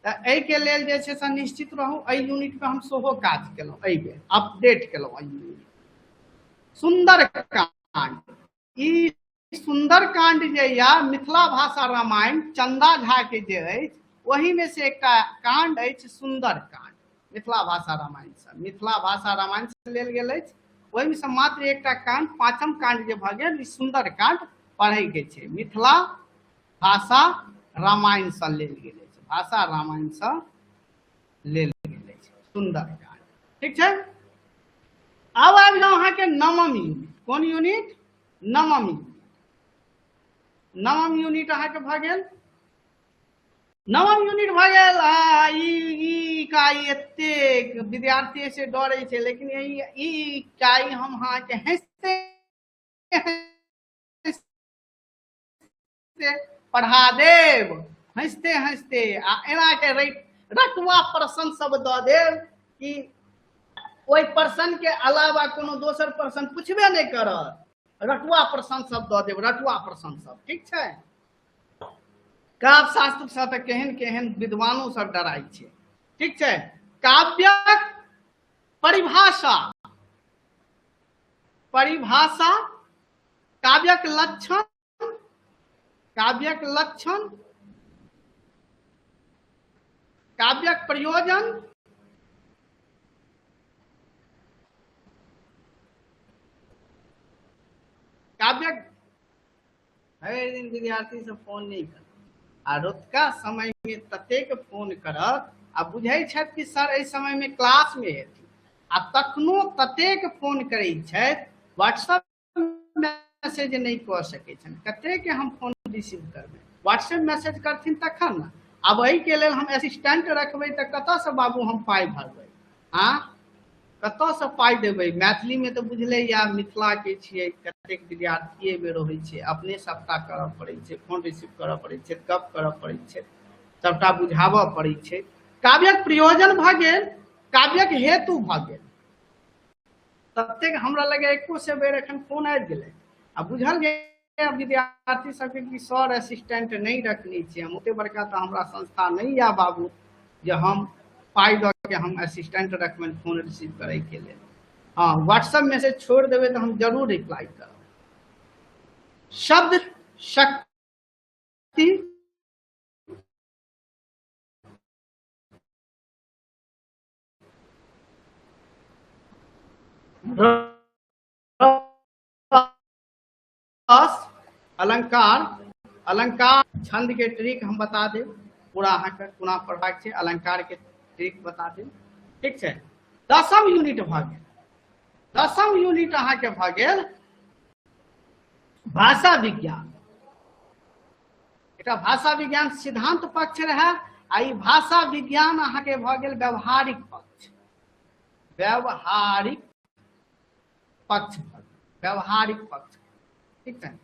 तऽ एहिके लेल जे छै से निश्चित रहू, एहि यूनिट पे हम सेहो काज केलहुँ, एहि बेर अपडेट केलहुँ एहि यूनिट। सुंदर कांड, ई सुंदर कांड जे या मिथिला भाषा रामायण चंदा झा के जे अछि ओहि में से एकटा कांड अछि सुंदर कांड, मिथिला भाषा रामायण से, मिथिला भाषा रामायण से लेल गेल अछि। ओहि में से मात्र एकटा कांड, पांचम कांड जे भऽ गेल, ई सुंदर कांड पढ़ै के छै, मिथिला भाषा रामायण से लेल गेल अछि, भाषा रामायण से लेल गेल अछि सुंदर कांड। ठीक छै, आब आबि जाउ अहाँके नवम यूनिट। कोन यूनिट? नवम यूनिट। नवम यूनिट अहाँके भऽ गेल नवम यूनिट भऽ गेल। आ ई इकाई एतेक विद्यार्थी से डरै छै, लेकिन ई इकाई हम अहाँके हँसिते हँसिते पढ़ा देब, हँसिते हँसिते, आ एना के रटुआ प्रश्न सब दऽ देब कि ओहि प्रश्न के अलावा कोनो दोसर प्रश्न पुछबे नहि करत। रटुआ प्रश्न सब दऽ देब, रटुआ प्रश्न सब, ठीक छै। काव्य शास्त्र से तऽ केहन केहन विद्वानो सब डराइ छै, ठीक छै। काव्यक परिभाषा, परिभाषा, काव्यक लक्षण, काव्यक लक्षण, काव्यक प्रयोजन, काव्यक। भरि दिन विद्यार्थी सब फोन नहि करत, आ रतुका समय में ततेक फोन करत, आ बुझै छथि कि सर एहि समय में क्लास में हेथिन, आ तखनो ततेक फोन करै छथि, व्हाट्सएप मैसेज नहि कऽ सकै छनि। कतेक हम फोन रिसीव करबै? व्हाट्सएप मैसेज करथिन तखन ने। आब एहिके लेल हम असिस्टेंट रखबै तऽ कतऽसँ बाबू हम पाइ भरबै? आ कतऽसँ पाइ देबै? मैथिलीमे तऽ बुझले या मिथिलाके छियै, कतेक विद्यार्थीएमे रहै छै, अपने सबटा करऽ पड़ै छै, फोन रिसीव करऽ पड़ै छै, गप करऽ पड़ै छै, सबटा बुझाबऽ पड़ै छै। काव्यक प्रयोजन भऽ गेल, काव्यक हेतु भऽ गेल। ततेक हमरा लगे एको सए बेर एखन फोन आबि गेलै, आ बुझल गेल विद्यार्थी सबके कि सर असिस्टेंट नहि रखने छियै हम, ओते बड़का तऽ हमरा संस्था नहि यऽ बाबू जे हम पाइ दऽ के हम असिस्टेंट रखबनि फोन रिसीव करैके लेल। हँ, व्हाट्सएप मैसेज छोड़ि देबै तऽ हम जरूर रिप्लाई करब। शब्द शक्ति, रस, अलंकार, अलंकार छंद के ट्रिक हम बता देब पूरा अहाँके कोना पढ़बाक छै, अलंकार के ट्रिक बता देब, ठीक छै। दसम यूनिट भऽ गेल। दसम यूनिट अहाँके भऽ गेल भाषा विज्ञान। एकटा भाषा विज्ञान सिद्धांत पक्ष रहै, आ ई भाषा विज्ञान अहाँके भऽ गेल व्यवहारिक पक्ष, व्यवहारिक पक्ष, व्यवहारिक पक्ष, ठीक छै।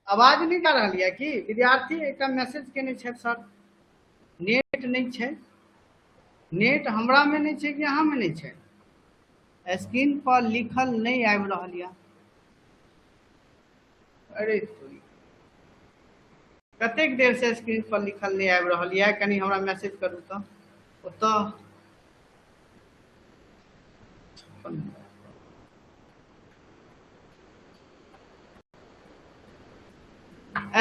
आवाज नहि जा रहल यऽ की? विद्यार्थी एकटा मैसेज केने छथि, सर नेट नहि छै। नेट हमरा मे नहि छै कि अहाँ मे नहि छै? स्क्रीन पर लिखल नहि आबि रहल यऽ। अरे तोरी, कतेक देर से स्क्रीन पर लिखल नहि आबि रहल यऽ? कनि हमरा मैसेज करू तऽ ओतऽ।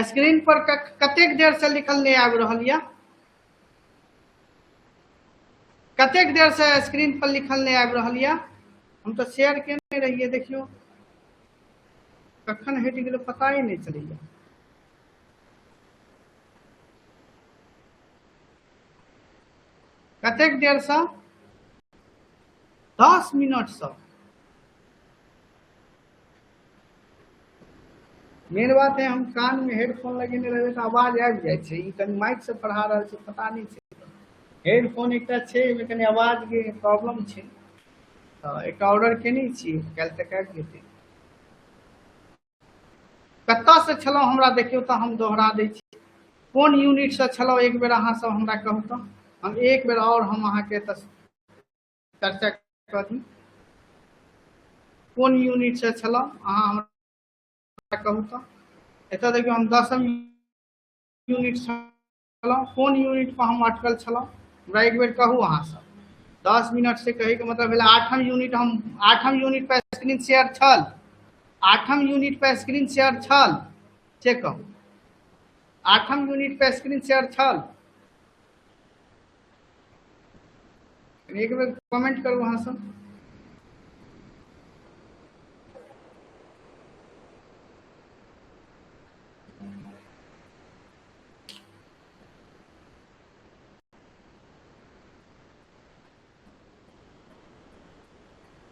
स्क्रीन पर कतेक देर से लिखल नहि आबि रहल यऽ? कतेक देर से स्क्रीन पर लिखल नहि आबि रहल यऽ? हम तऽ शेयर केने रहियै, देखियौ कखन हटि गेलै पता ही नहि चलैया। कतेक देर से? 10 मिनट से। मेन बात है हम कान में हेडफोन लगेने रहबै तऽ आवाज आबि जाइ छै। ई कनि माइक से पढ़ा रहल छै, पता नहि छै। हेडफोन एकटा छै, ओहिमे कनि आवाज के प्रॉब्लम छै, तऽ एकटा ऑर्डर केने छियै, काल्हि तक आबि जेतै। कतऽ से छलहुँ हमरा देखियौ तऽ हम दोहरा दै छी, कोन यूनिट से छलहुँ एक बेर अहाँ सब हमरा कहू तऽ हम एक बेर और हम अहाँके तऽ चर्चा कऽ दी। कोन यूनिट से छलहुँ अहाँ हमरा कहू तऽ। एतऽ देखियौ हम 10म यूनिट छलहुँ, कोन यूनिट पर हम अटकल छलहुँ हमरा एक बेर कहू अहाँ सब। 10 मिनट से कहैके मतलब भेलै 8म यूनिट, हम 8म यूनिट पर स्क्रीन शेयर छल, 8म यूनिट पर स्क्रीन शेयर छल, से कहू। 8म यूनिट पर स्क्रीन शेयर छल। एक बेर कमेंट करू अहाँ सब।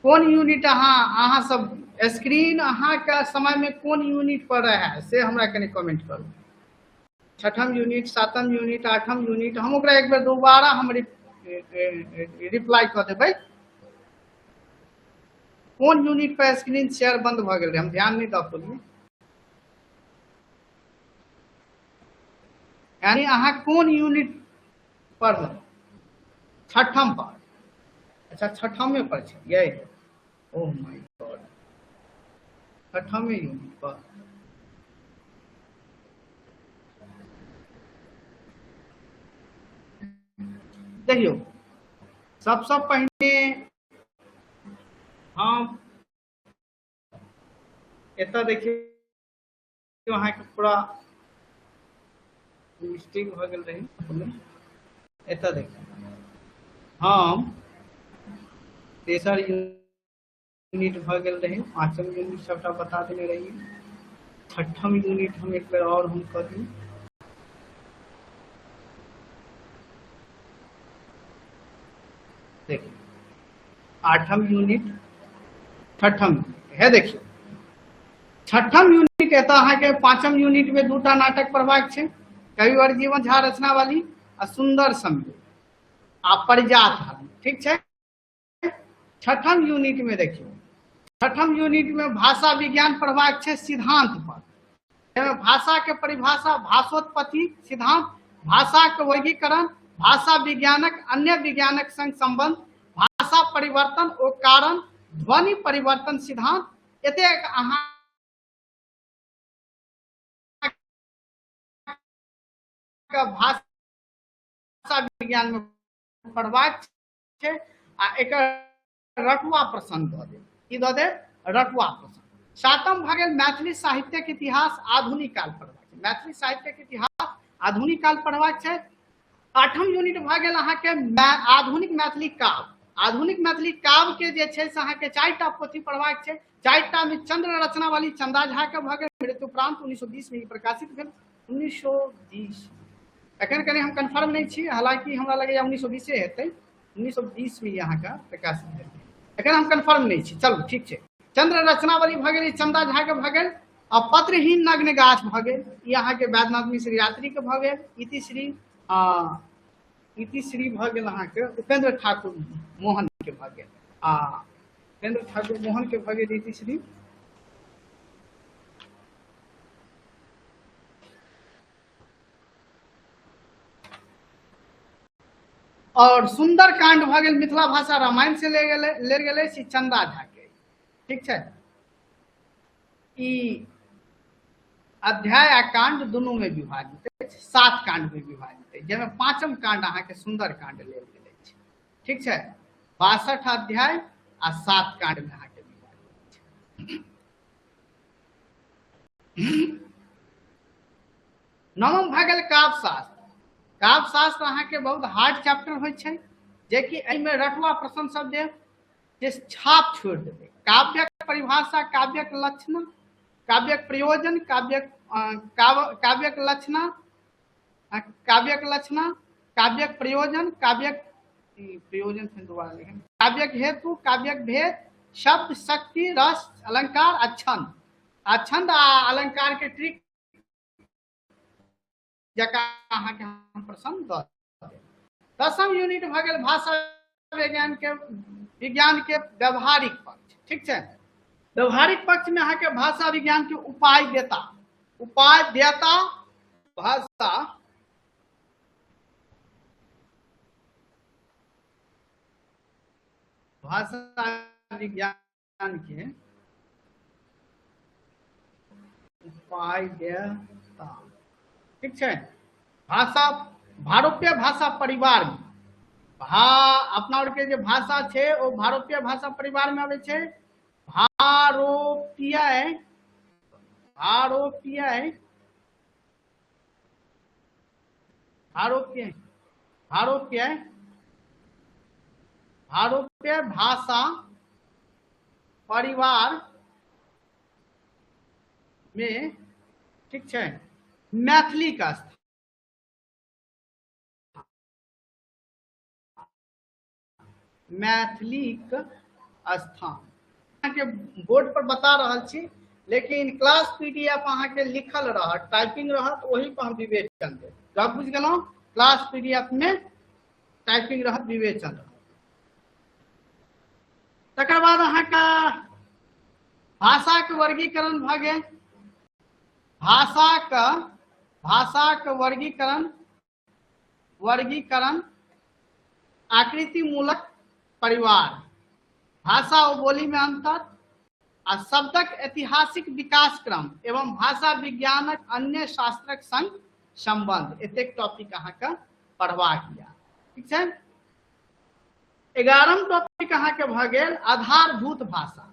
कोन यूनिट अहाँ सब स्क्रीन अहाँके समय में कोन यूनिट पर रहे से हमरा कनि कमेंट करू। छठम यूनिट, सातम यूनिट, आठम यूनिट, हम ओकरा एक बेर दोबारा हम रिप्लाई कऽ देबै। कोन यूनिट पर स्क्रीन शेयर बंद भऽ गेल रहै, हम ध्यान नहि दऽ पौलियै। यानी अहाँ कोन यूनिट पढ़लहुँ? छठम पर। अच्छा, छठमे पर छलियै। ओह my God, छठमे यूनिट पर। देखियौ, सबसँ पहिने हम एतऽ देखियौ अहाँके पूरा मिस्टेक भऽ गेल रहै। एतऽ देखियौ हम तेसर यूनिट भऽ गेल रहै, पाँचम यूनिट सबटा बता देने रहियै, छठम यूनिट हम एक बेर और हम कऽ दी। देखियौ आठम यूनिट, छठम यूनिट है। देखियौ छठम यूनिट एतऽ अहाँके पाँचम यूनिट में दूटा नाटक पढ़बाक छै, कविवर जीवन झा रचना वाली आ सुंदर संयोग आ परिजात हरण, ठीक छै। छठम यूनिट में देखियौ, छठम यूनिट में भाषा विज्ञान पढ़बाक छै सिद्धांत पर, जाहिमे भाषा के परिभाषा, भाषोत्पत्ति सिद्धांत, भाषा के वर्गीकरण, भाषा विज्ञानक अन्य विज्ञानक संग संबंध, भाषा परिवर्तन ओ कारण, ध्वनि परिवर्तन सिद्धांत, एतेक अहाँ भाषा विज्ञान में पढ़बाक छै आ एकर रटुआ प्रसन्न दऽ देब। की दऽ देब? रटुआ प्रसन्न। सातम भऽ गेल मैथिली साहित्यक इतिहास आधुनिक काल पढ़बाक छै, मैथिली साहित्यक इतिहास आधुनिक काल पढ़बाक छै। आठम यूनिट भऽ गेल अहाँके आधुनिक मैथिली काव्य। आधुनिक मैथिली काव्य के जे छै से अहाँके चारिटा पोथी पढ़बाक छै। चारिटा में चंद्र रचना वाली चंदा झा के भऽ गेल, मृत्युपरांत 1920 में ई प्रकाशित भेल। 1920 एखन कनि हम कन्फर्म नहि छी, हालांकि हमरा लगैया 1920 हेतै, 1920 में ई अहाँके प्रकाशित भेल, एखन हम कन्फर्म नहि छी। चलू ठीक छै। चंद्र रचनावली भऽ गेल, चंदा झा के भऽ गेल, आ पत्रहीन नग्न गाछ भऽ गेल, ई अहाँके वैद्यनाथ मिश्र यात्री के भऽ गेल। इतिश्री इतिश्री भऽ गेल अहाँके उपेंद्र ठाकुर मोहन के भऽ गेल, आ उपेंद्र ठाकुर मोहन के भऽ गेल इतिश्री। और सुंदर कांड भऽ गेल मिथिला भाषा रामायण से ले गेलै श्री चंदा झा के, ठीक छै। ई अध्याय आ कांड दुनू में विभाजित अछि, 7 कांड में विभाजित अछि, जाहिमे पांचम कांड अहाँके सुंदर कांड लेल गेल अछि, ठीक छै। 62 अध्याय आ 7 कांड में अहाँके विभाजित अछि। नवम भऽ गेल काव्य शास्त्र। काव्य शास्त्र अहाँके बहुत हार्ड चैप्टर होइ छै, जेकि एहिमे रटुआ प्रश्न सब देब जे छाप छोड़ि देबै। काव्यक परिभाषा, काव्यक लक्षण, काव्यक प्रयोजन, काव्यक काव्यक लक्षण, काव्यक लक्षण, काव्यक प्रयोजन, काव्यक प्रयोजन फेर दोबारा लिखब, काव्यक हेतु, काव्यक भेद, शब्द शक्ति, रस, अलंकार आ छंद, आ छंद आ अलंकार के ट्रिक जकाँ अहाँके हम प्रश्न दऽ देब। दसम यूनिट भऽ गेल भाषा विज्ञान के व्यवहारिक पक्ष, ठीक छै। व्यवहारिक पक्ष में अहाँके भाषा विज्ञान के उपाय देता, उपाय देता भाषा भाषा विज्ञान के उपाय देता, ठीक छै। भाषा भारोपीय भाषा परिवार में अपना और के जे भाषा छै ओ भारोपीय भाषा परिवार में आबै छै। भारोपीय, भारोपीय, भारोपीय, भारोपीय भारोपीय भाषा परिवार में, ठीक छै, मैथिली का स्थान। मैथिलीक स्थान अहाँके बोर्ड पर बता रहल छी, लेकिन क्लास पीडीएफ अहाँके लिखल रहत, टाइपिंग रहत, ओही पर हम विवेचन देब। गप बुझि गेलहुँ? क्लास पीडीएफ में टाइपिंग रहत, विवेचन रहत। तकर बाद अहाँके भाषाके वर्गीकरण भऽ गेल। भाषाक वर्गीकरण, वर्गीकरण आकृति मूलक परिवार, भाषा ओ बोली में अंतर आ शब्दक ऐतिहासिक विकास क्रम एवं भाषा विज्ञानक अन्य शास्त्रक संग संबंध। एतेक टॉपिक अहाँके पढ़बाक यऽ, ठीक छै। 11 टॉपिक अहाँके भऽ गेल आधारभूत भाषा।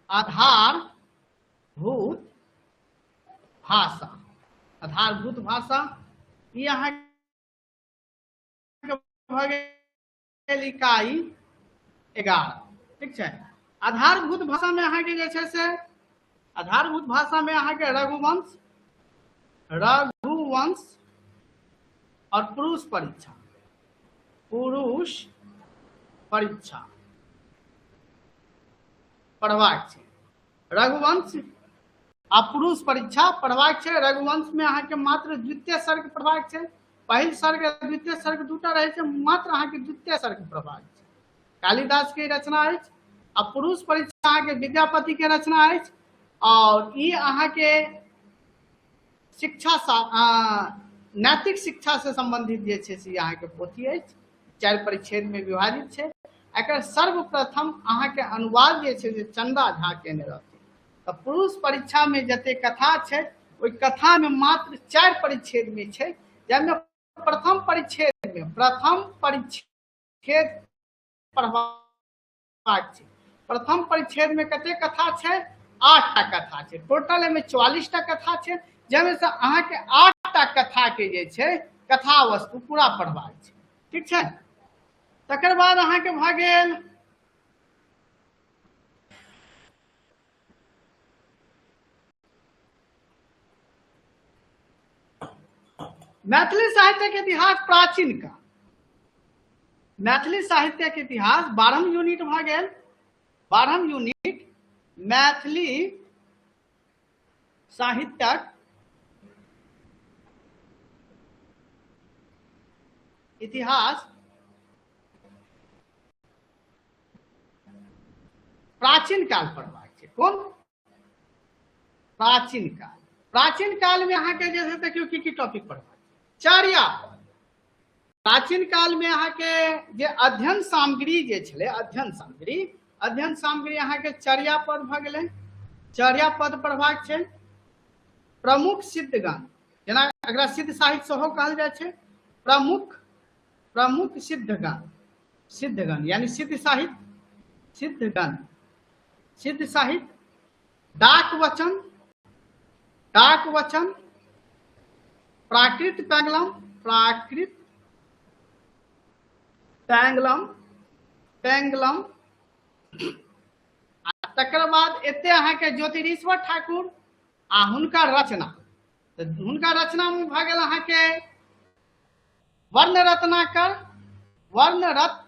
आधारभूत भाषा, आधारभूत भाषा ई अहाँके भऽ गेल इकाई 11, ठीक छै। आधारभूत भाषा में अहाँके जे छै से आधारभूत भाषा में अहाँके रघुवंश, रघुवंश और पुरुष परीक्षा, पुरुष परीक्षा पढ़बाक छै। रघुवंश आ पुरुष परीक्षा पढ़बाक छै। रघुवंश में अहाँके मात्र द्वितीय सर्ग पढ़बाक छै। पहिल सर्ग आ द्वितीय सर्ग दूटा रहै छै, मात्र अहाँके द्वितीय सर्ग पढ़बाक छै। कालिदास के रचना अछि। आ पुरुष परीक्षा अहाँके विद्यापति के रचना अछि और ई अहाँके शिक्षा नैतिक शिक्षा से संबंधित जे छै से अहाँके पोथी अछि। 4 परिच्छेद में विभाजित छै। एकर सर्वप्रथम अहाँके अनुवाद जे छै से चंदा झा केने रहथिन। तऽ पुरुष परीक्षा में जते कथा छै ओहि कथा में मात्र 4 परिच्छेद में छै, जाहिमे प्रथम परिच्छेद में प्रथम परिच्छेद पढ़बाक छै। प्रथम परिच्छेद में कते कथा छै? 8टा कथा छै। टोटल एहिमे 44टा कथा छै, जाहिमे से अहाँके 8टा कथा के जे छै कथा वस्तु पूरा पढ़बाक छै, ठीक छै। तकर बाद अहाँके भऽ गेल मैथिली साहित्य के इतिहास प्राचीन काल। मैथिली साहित्य के इतिहास 12 यूनिट भऽ गेल। 12 यूनिट मैथिली साहित्यक इतिहास प्राचीन काल पढ़बाक छै। कोन? प्राचीन काल। प्राचीन काल में अहाँके जे छै देखियौ की की टॉपिक पढ़बाक छै। चर्यापद। प्राचीन काल में अहाँके जे अध्ययन सामग्री जे छलै, अध्ययन सामग्री, अध्ययन सामग्री अहाँके चर्यापद भऽ गेलै, चर्यापद पढ़बाक छै। प्रमुख सिद्धगण, जेना एकरा सिद्ध साहित्य सेहो कहल जाइ छै। प्रमुख सिद्धगण, सिद्धगण यानी सिद्ध साहित्य, सिद्धगण, सिद्ध साहित्य, डाक वचन, डाक वचन, प्राकृत पैंगलम, प्राकृत पैंगलम, पैंगलम। आ तकर बाद एते अहाँके ज्योतिरीश्वर ठाकुर आ हुनकर रचना, तऽ हुनकर रचना में भऽ गेल अहाँके वर्णरत्नाकर, वर्णरत्नाकर।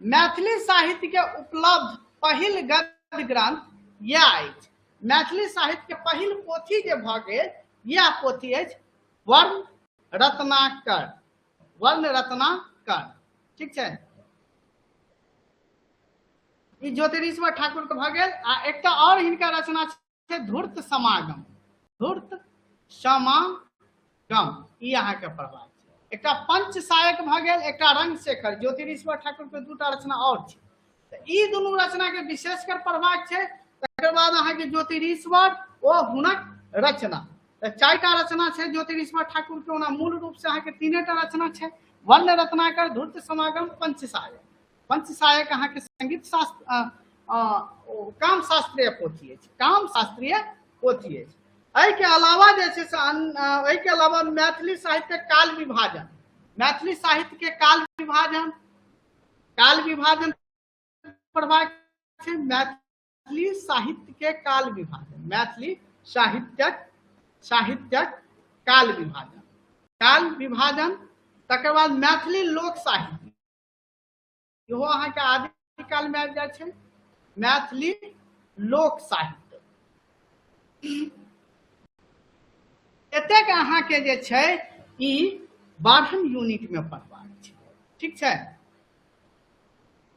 मैथिली साहित्य के उपलब्ध पहिल गद्य ग्रंथ यह अछि। मैथिली साहित्य के पहिल पोथी जे भऽ गेल यह पोथी अछि वर्णरत्नाकर, वर्णरत्नाकर, ठीक छै। ई ज्योतिरीश्वर ठाकुर के भऽ गेल। आ एकटा और हिनका रचना छै धूर्त समागम, धूर्त समागम, ई अहाँके पढ़बाक छै। एकटा पंचसायक भऽ गेल, एकटा रंगशेखर, ज्योतिरीश्वर ठाकुर के दूटा रचना और छै। तऽ ई दुनू रचना के विशेष कर पढ़बाक छै। तकर बाद अहाँके ज्योतिरीश्वर ओ हुनक रचना, तऽ 4टा रचना छै ज्योतिरीश्वर ठाकुर के। ओना मूल रूप से अहाँके 3टा रचना छै, वर्णरत्नाकर, धूर्त समागम, पंचसायक। पंचसायक अहाँके संगीत शास्त्र, काम शास्त्रीय पोथी अछि, काम शास्त्रीय पोथी अछि। एहिके अलावा जे छै से एहिके अलावा मैथिली साहित्यक काल विभाजन, मैथिली साहित्य के काल विभाजन, काल विभाजन पढ़बाक छै। मैथिली साहित्य के काल विभाजन, मैथिली साहित्यक साहित्यक काल विभाजन, काल विभाजन। तकर बाद मैथिली लोक साहित्य, इहो अहाँके आदिकाल में आबि जाइ छै, मैथिली लोक साहित्य। एतेक अहाँके जे छै ई 12 यूनिट में पढ़बाक छै। ठीक छै,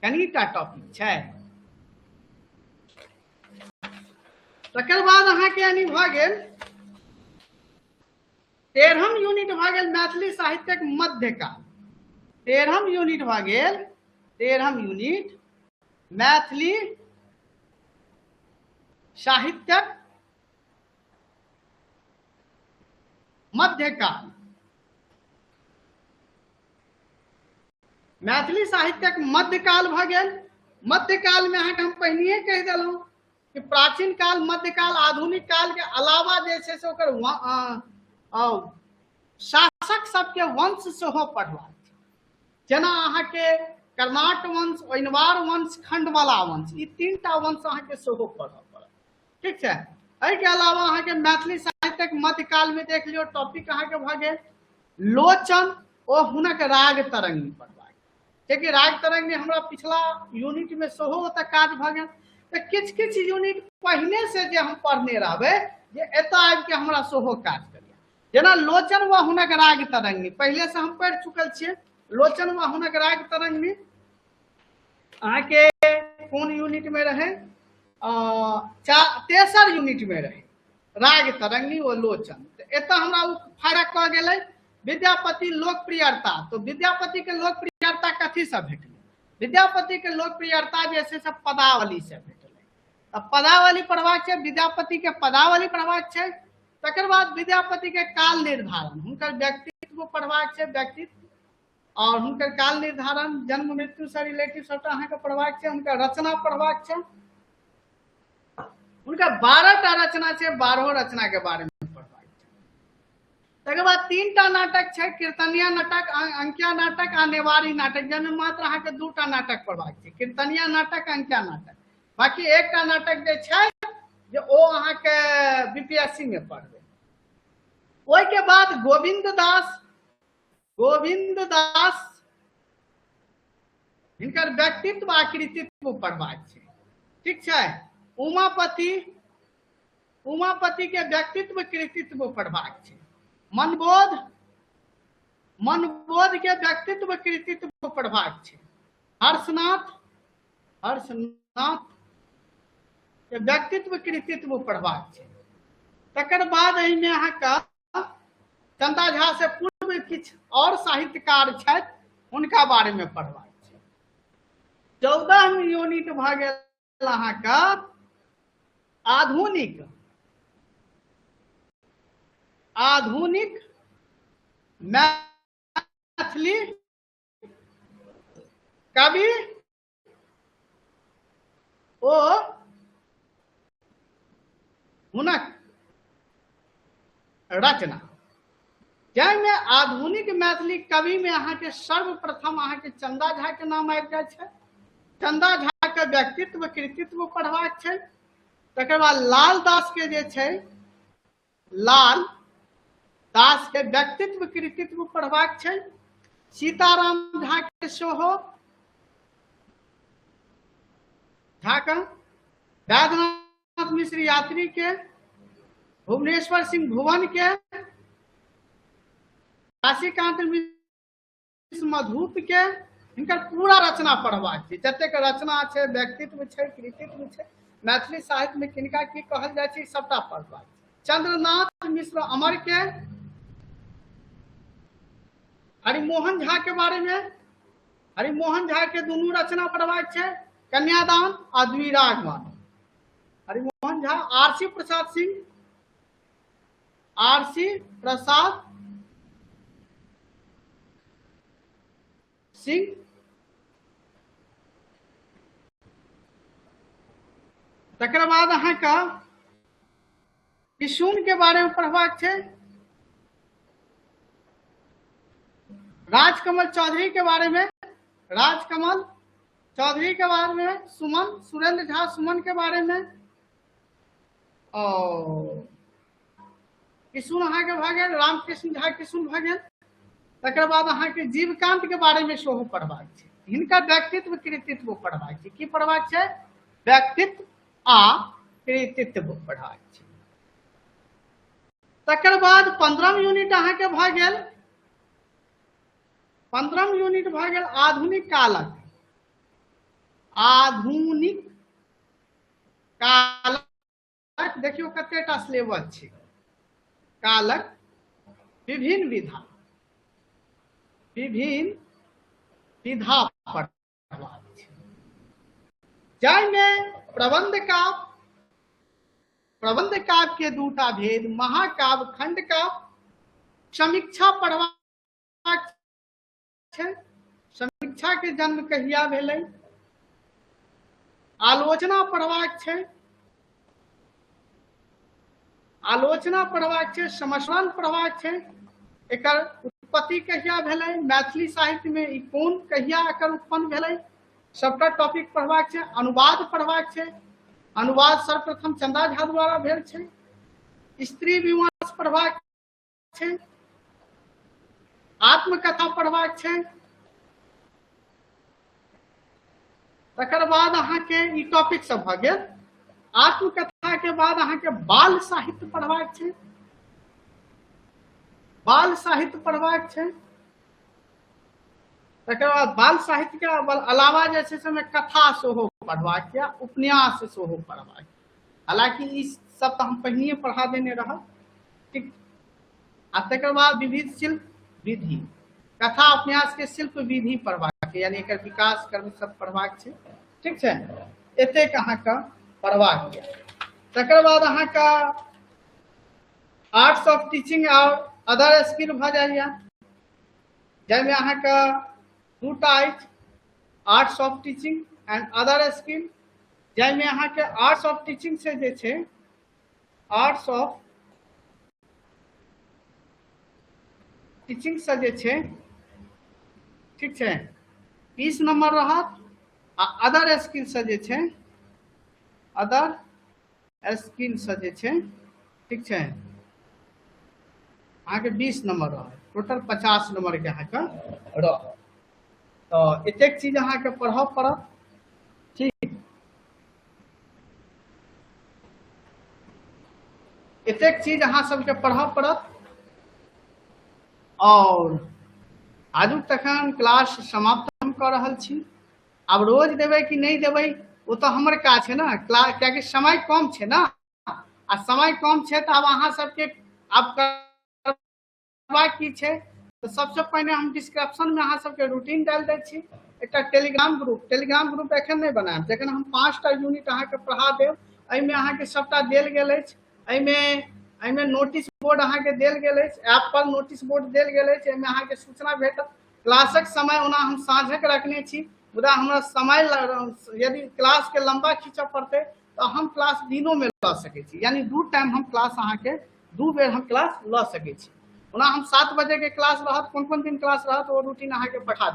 कनिटा टॉपिक छै। तकर बाद अहाँके यानी भऽ गेल 13 यूनिट भऽ गेल मैथिली साहित्यक मध्यकाल। 13 यूनिट भऽ गेल, 13 यूनिट मैथिली साहित्यक मध्यकाल। मैथिली साहित्यक मध्यकाल भऽ गेल। मध्यकाल में अहाँके हम पहिनहिए कहि देलहुँ कि प्राचीन काल, मध्यकाल, आधुनिक काल के अलावा जे छै से ओकर शासक सबके वंश सेहो पढ़बाक छै। जेना अहाँके कर्नाट वंश, ओइनवार वंश, खंडवाला वंश, ई 3टा वंश अहाँके सेहो पढ़ऽ पड़त। ठीक छै, एहिके अलावा अहाँके मैथिली साहित्यक मध्यकाल में देख लियौ टॉपिक अहाँके भऽ गेल लोचन ओ हुनक राग तरंगिणी पढ़बाक। कियाकि राग तरंगिणी हमरा पिछला यूनिट में सेहो ओतऽ काज भऽ गेल, तऽ किछु किछु यूनिट पहिने से जे हम पढ़ने रहबै जे एतऽ आबिके हमरा सेहो काज करियै। जेना लोचन व हुनक राग तरंगिणी पहिले से हम पढ़ि चुकल छियै। लोचन व हुनक राग तरंगिणी अहाँके कोन यूनिट में रहै? तेसर यूनिट में रहै राग तरंगिणी ओ लोचन। तऽ एतऽ हमरा ओ फरक कऽ गेलै। विद्यापति लोकप्रियता, तो विद्यापति के लोकप्रियता कथी से भेटलै? विद्यापति के लोकप्रियता जे छै से पदावली से भेटलै। तऽ पदावली पढ़बाक छै, विद्यापति के पदावली पढ़बाक छै। तकर बाद विद्यापति के काल निर्धारण, हुनकर व्यक्तित्व पढ़बाक छै, व्यक्तित्व और हुनकर काल निर्धारण, जन्म मृत्यु से रिलेटिव सबटा अहाँके पढ़बाक छै। हुनकर रचना पढ़बाक छै, हुनकर 12टा रचना छै, 12 रचना के बारे में पढ़बाक छै। तकर बाद 3टा नाटक छै, कीर्तनिया नाटक, अंकिया नाटक आ नेवारी नाटक, जाहिमे मात्र अहाँके 2टा नाटक पढ़बाक छै, कीर्तनिया नाटक, अंकिया नाटक। बाकी 1टा नाटक जे छै जे ओ अहाँके बीपीएससी में पढ़बै। ओहिके बाद गोविंद दास, गोविंद दास हिनकर व्यक्तित्व आ कृतित्व पढ़बाक छै। ठीक छै, उमापति, उमापति के व्यक्तित्व कृतित्व पढ़बाक छै। मनबोध, मनबोध के व्यक्तित्व कृतित्व पढ़बाक छै। हर्षनाथ, हर्षनाथ के व्यक्तित्व कृतित्व पढ़बाक छै। तकर बाद एहिमे अहाँके चंदा झा से पूर्व किछु और साहित्यकार छथि, हुनका बारे में पढ़बाक छै। 14 यूनिट भऽ गेल अहाँके आधुनिक, आधुनिक मैथिली कवि ओ हुनक रचना, जाहिमे आधुनिक मैथिली कवि में अहाँके सर्वप्रथम अहाँके चंदा झा के नाम आबि जाइ छै। चंदा झा के व्यक्तित्व कृतित्व पढ़बाक छै। तकर बाद लाल दास के जे छै, लाल दास के व्यक्तित्व कृतित्व पढ़बाक छै। सीताराम झा के सेहो, झा के, वैद्यनाथ मिश्र यात्री के, भुवनेश्वर सिंह भुवन के, काशीकांत मिश्र मधुप के, हिनकर पूरा रचना पढ़बाक छै। जतेक रचना छै, व्यक्तित्व छै, कृतित्व छै, मैथिली साहित्य में किनका की कहल जाइ छै, सबटा पढ़बाक छै। चंद्रनाथ मिश्र अमर के, हरिमोहन झा के बारे में, हरिमोहन झा के दुनू रचना पढ़बाक छै, कन्यादान आ द्विरागमन। हरिमोहन झा, आरसी प्रसाद सिंह, आरसी प्रसाद सिंह, तकर बाद अहाँके किशुन के बारे में पढ़बाक छै, राजकमल चौधरी के बारे में, राजकमल चौधरी के बारे में, सुमन, सुरेंद्र झा सुमन के बारे में, और किशुन अहाँके भऽ गेल, रामकृष्ण झा किशुन भऽ गेल। तकर बाद अहाँके जीवकांत के बारे में सेहो पढ़बाक छै, हिनकर व्यक्तित्व कृतित्व पढ़बाक छै। की पढ़बाक छै? व्यक्तित्व आ कृतित्व पढ़बाक छै। तकर बाद 15 यूनिट अहाँके भऽ गेल, 15 यूनिट भऽ गेल आधुनिक कालक, आधुनिक कालक, देखियौ कतेटा सिलेबस छै, कालक विभिन्न विधा, विभिन्न विधा पढ़बाक छै, जाहिमे प्रबंध काव्य, प्रबंध काव्य के दूटा भेद, महाकाव्य, खंड काव्य, समीक्षा पढ़बाक छै, समीक्षा के जन्म कहिया भेलै, आलोचना पढ़बाक छै, आलोचना पढ़बाक छै, समस्वरण पढ़बाक छै, एकर उत्पत्ति कहिया भेलै, मैथिली साहित्य में ई कोन कहिया एकर उत्पन्न भेलै, सबटा टॉपिक पढ़बाक छै। अनुवाद पढ़बाक छै, अनुवाद सर्वप्रथम चंदा झा द्वारा भेल छै। स्त्री विमर्श पढ़बाक छै, आत्मकथा पढ़बाक छै। तकर बाद अहाँके ई टॉपिक सब भऽ गेल। आत्मकथा के बाद अहाँके बाल साहित्य पढ़बाक छै, बाल साहित्य पढ़बाक छै। तकर बाद बाल साहित्य के अलावा जे छै से ओहिमे कथा सेहो पढ़बाक यऽ, उपन्यास सेहो पढ़बाक। हालांकि ई सब तऽ हम पहिनहिए पढ़ा देने रहब, ठीक। आ तकर बाद विविध शिल्प विधि, कथा उपन्यास के शिल्प विधि पढ़बाक छै, यानी एकर विकास कर्म सब पढ़बाक छै, ठीक छै। एतेक अहाँके पढ़बाक यऽ। तकर बाद अहाँके आर्ट्स ऑफ टीचिंग और अदर स्किल भऽ जाइए, जाहिमे अहाँके दूटा अछि, arts of teaching and other skill, जाहिमे अहाँके आर्ट्स ऑफ टीचिंग से जे छै, आर्ट्स ऑफ टीचिंग से जे छै, ठीक छै, 20 नंबर रहत, आ अदर स्किल से जे छै, अदर स्किल से जे छै, ठीक छै, अहाँके 20 नंबर रहत। टोटल 50 नंबर के अहाँके रहत। तऽ एतेक चीज अहाँके पढ़ऽ पड़त, ठीक। एतेक चीज अहाँ सबके पढ़ऽ पड़त। और आजुक तखन क्लास समाप्त हम कऽ रहल छी। आब रोज देबै कि नहि देबै ओ तऽ हमर काज छै ने, क्लास कियाकि समय कम छै ने, आ समय कम छै तऽ आब अहाँ सबके आब करबाक की छै, तऽ सबसँ पहिने हम डिस्क्रिप्शन में अहाँ सबके रूटीन डालि दै छी। एकटा टेलीग्राम ग्रुप, टेलीग्राम ग्रुप एखन नहि बनायब, जखन हम 5टा यूनिट अहाँके पढ़ा देब, एहिमे अहाँके सबटा देल गेल अछि, एहिमे नोटिस बोर्ड अहाँके देल गेल अछि, ऐप पर नोटिस बोर्ड देल गेल अछि, एहिमे अहाँके सूचना भेटत। क्लासक समय ओना हम साँझक रखने छी, मुदा हमरा समय यदि क्लासके लम्बा खींचऽ पड़तै तऽ हम क्लास दिनोमे लऽ सकै छी, यानी 2 टाइम हम क्लास अहाँके 2 बेर हम क्लास लऽ सकै छी। ओना हम 7 बजेके क्लास रहत, कोन कोन दिन क्लास रहत ओ रूटीन अहाँके पठा देब।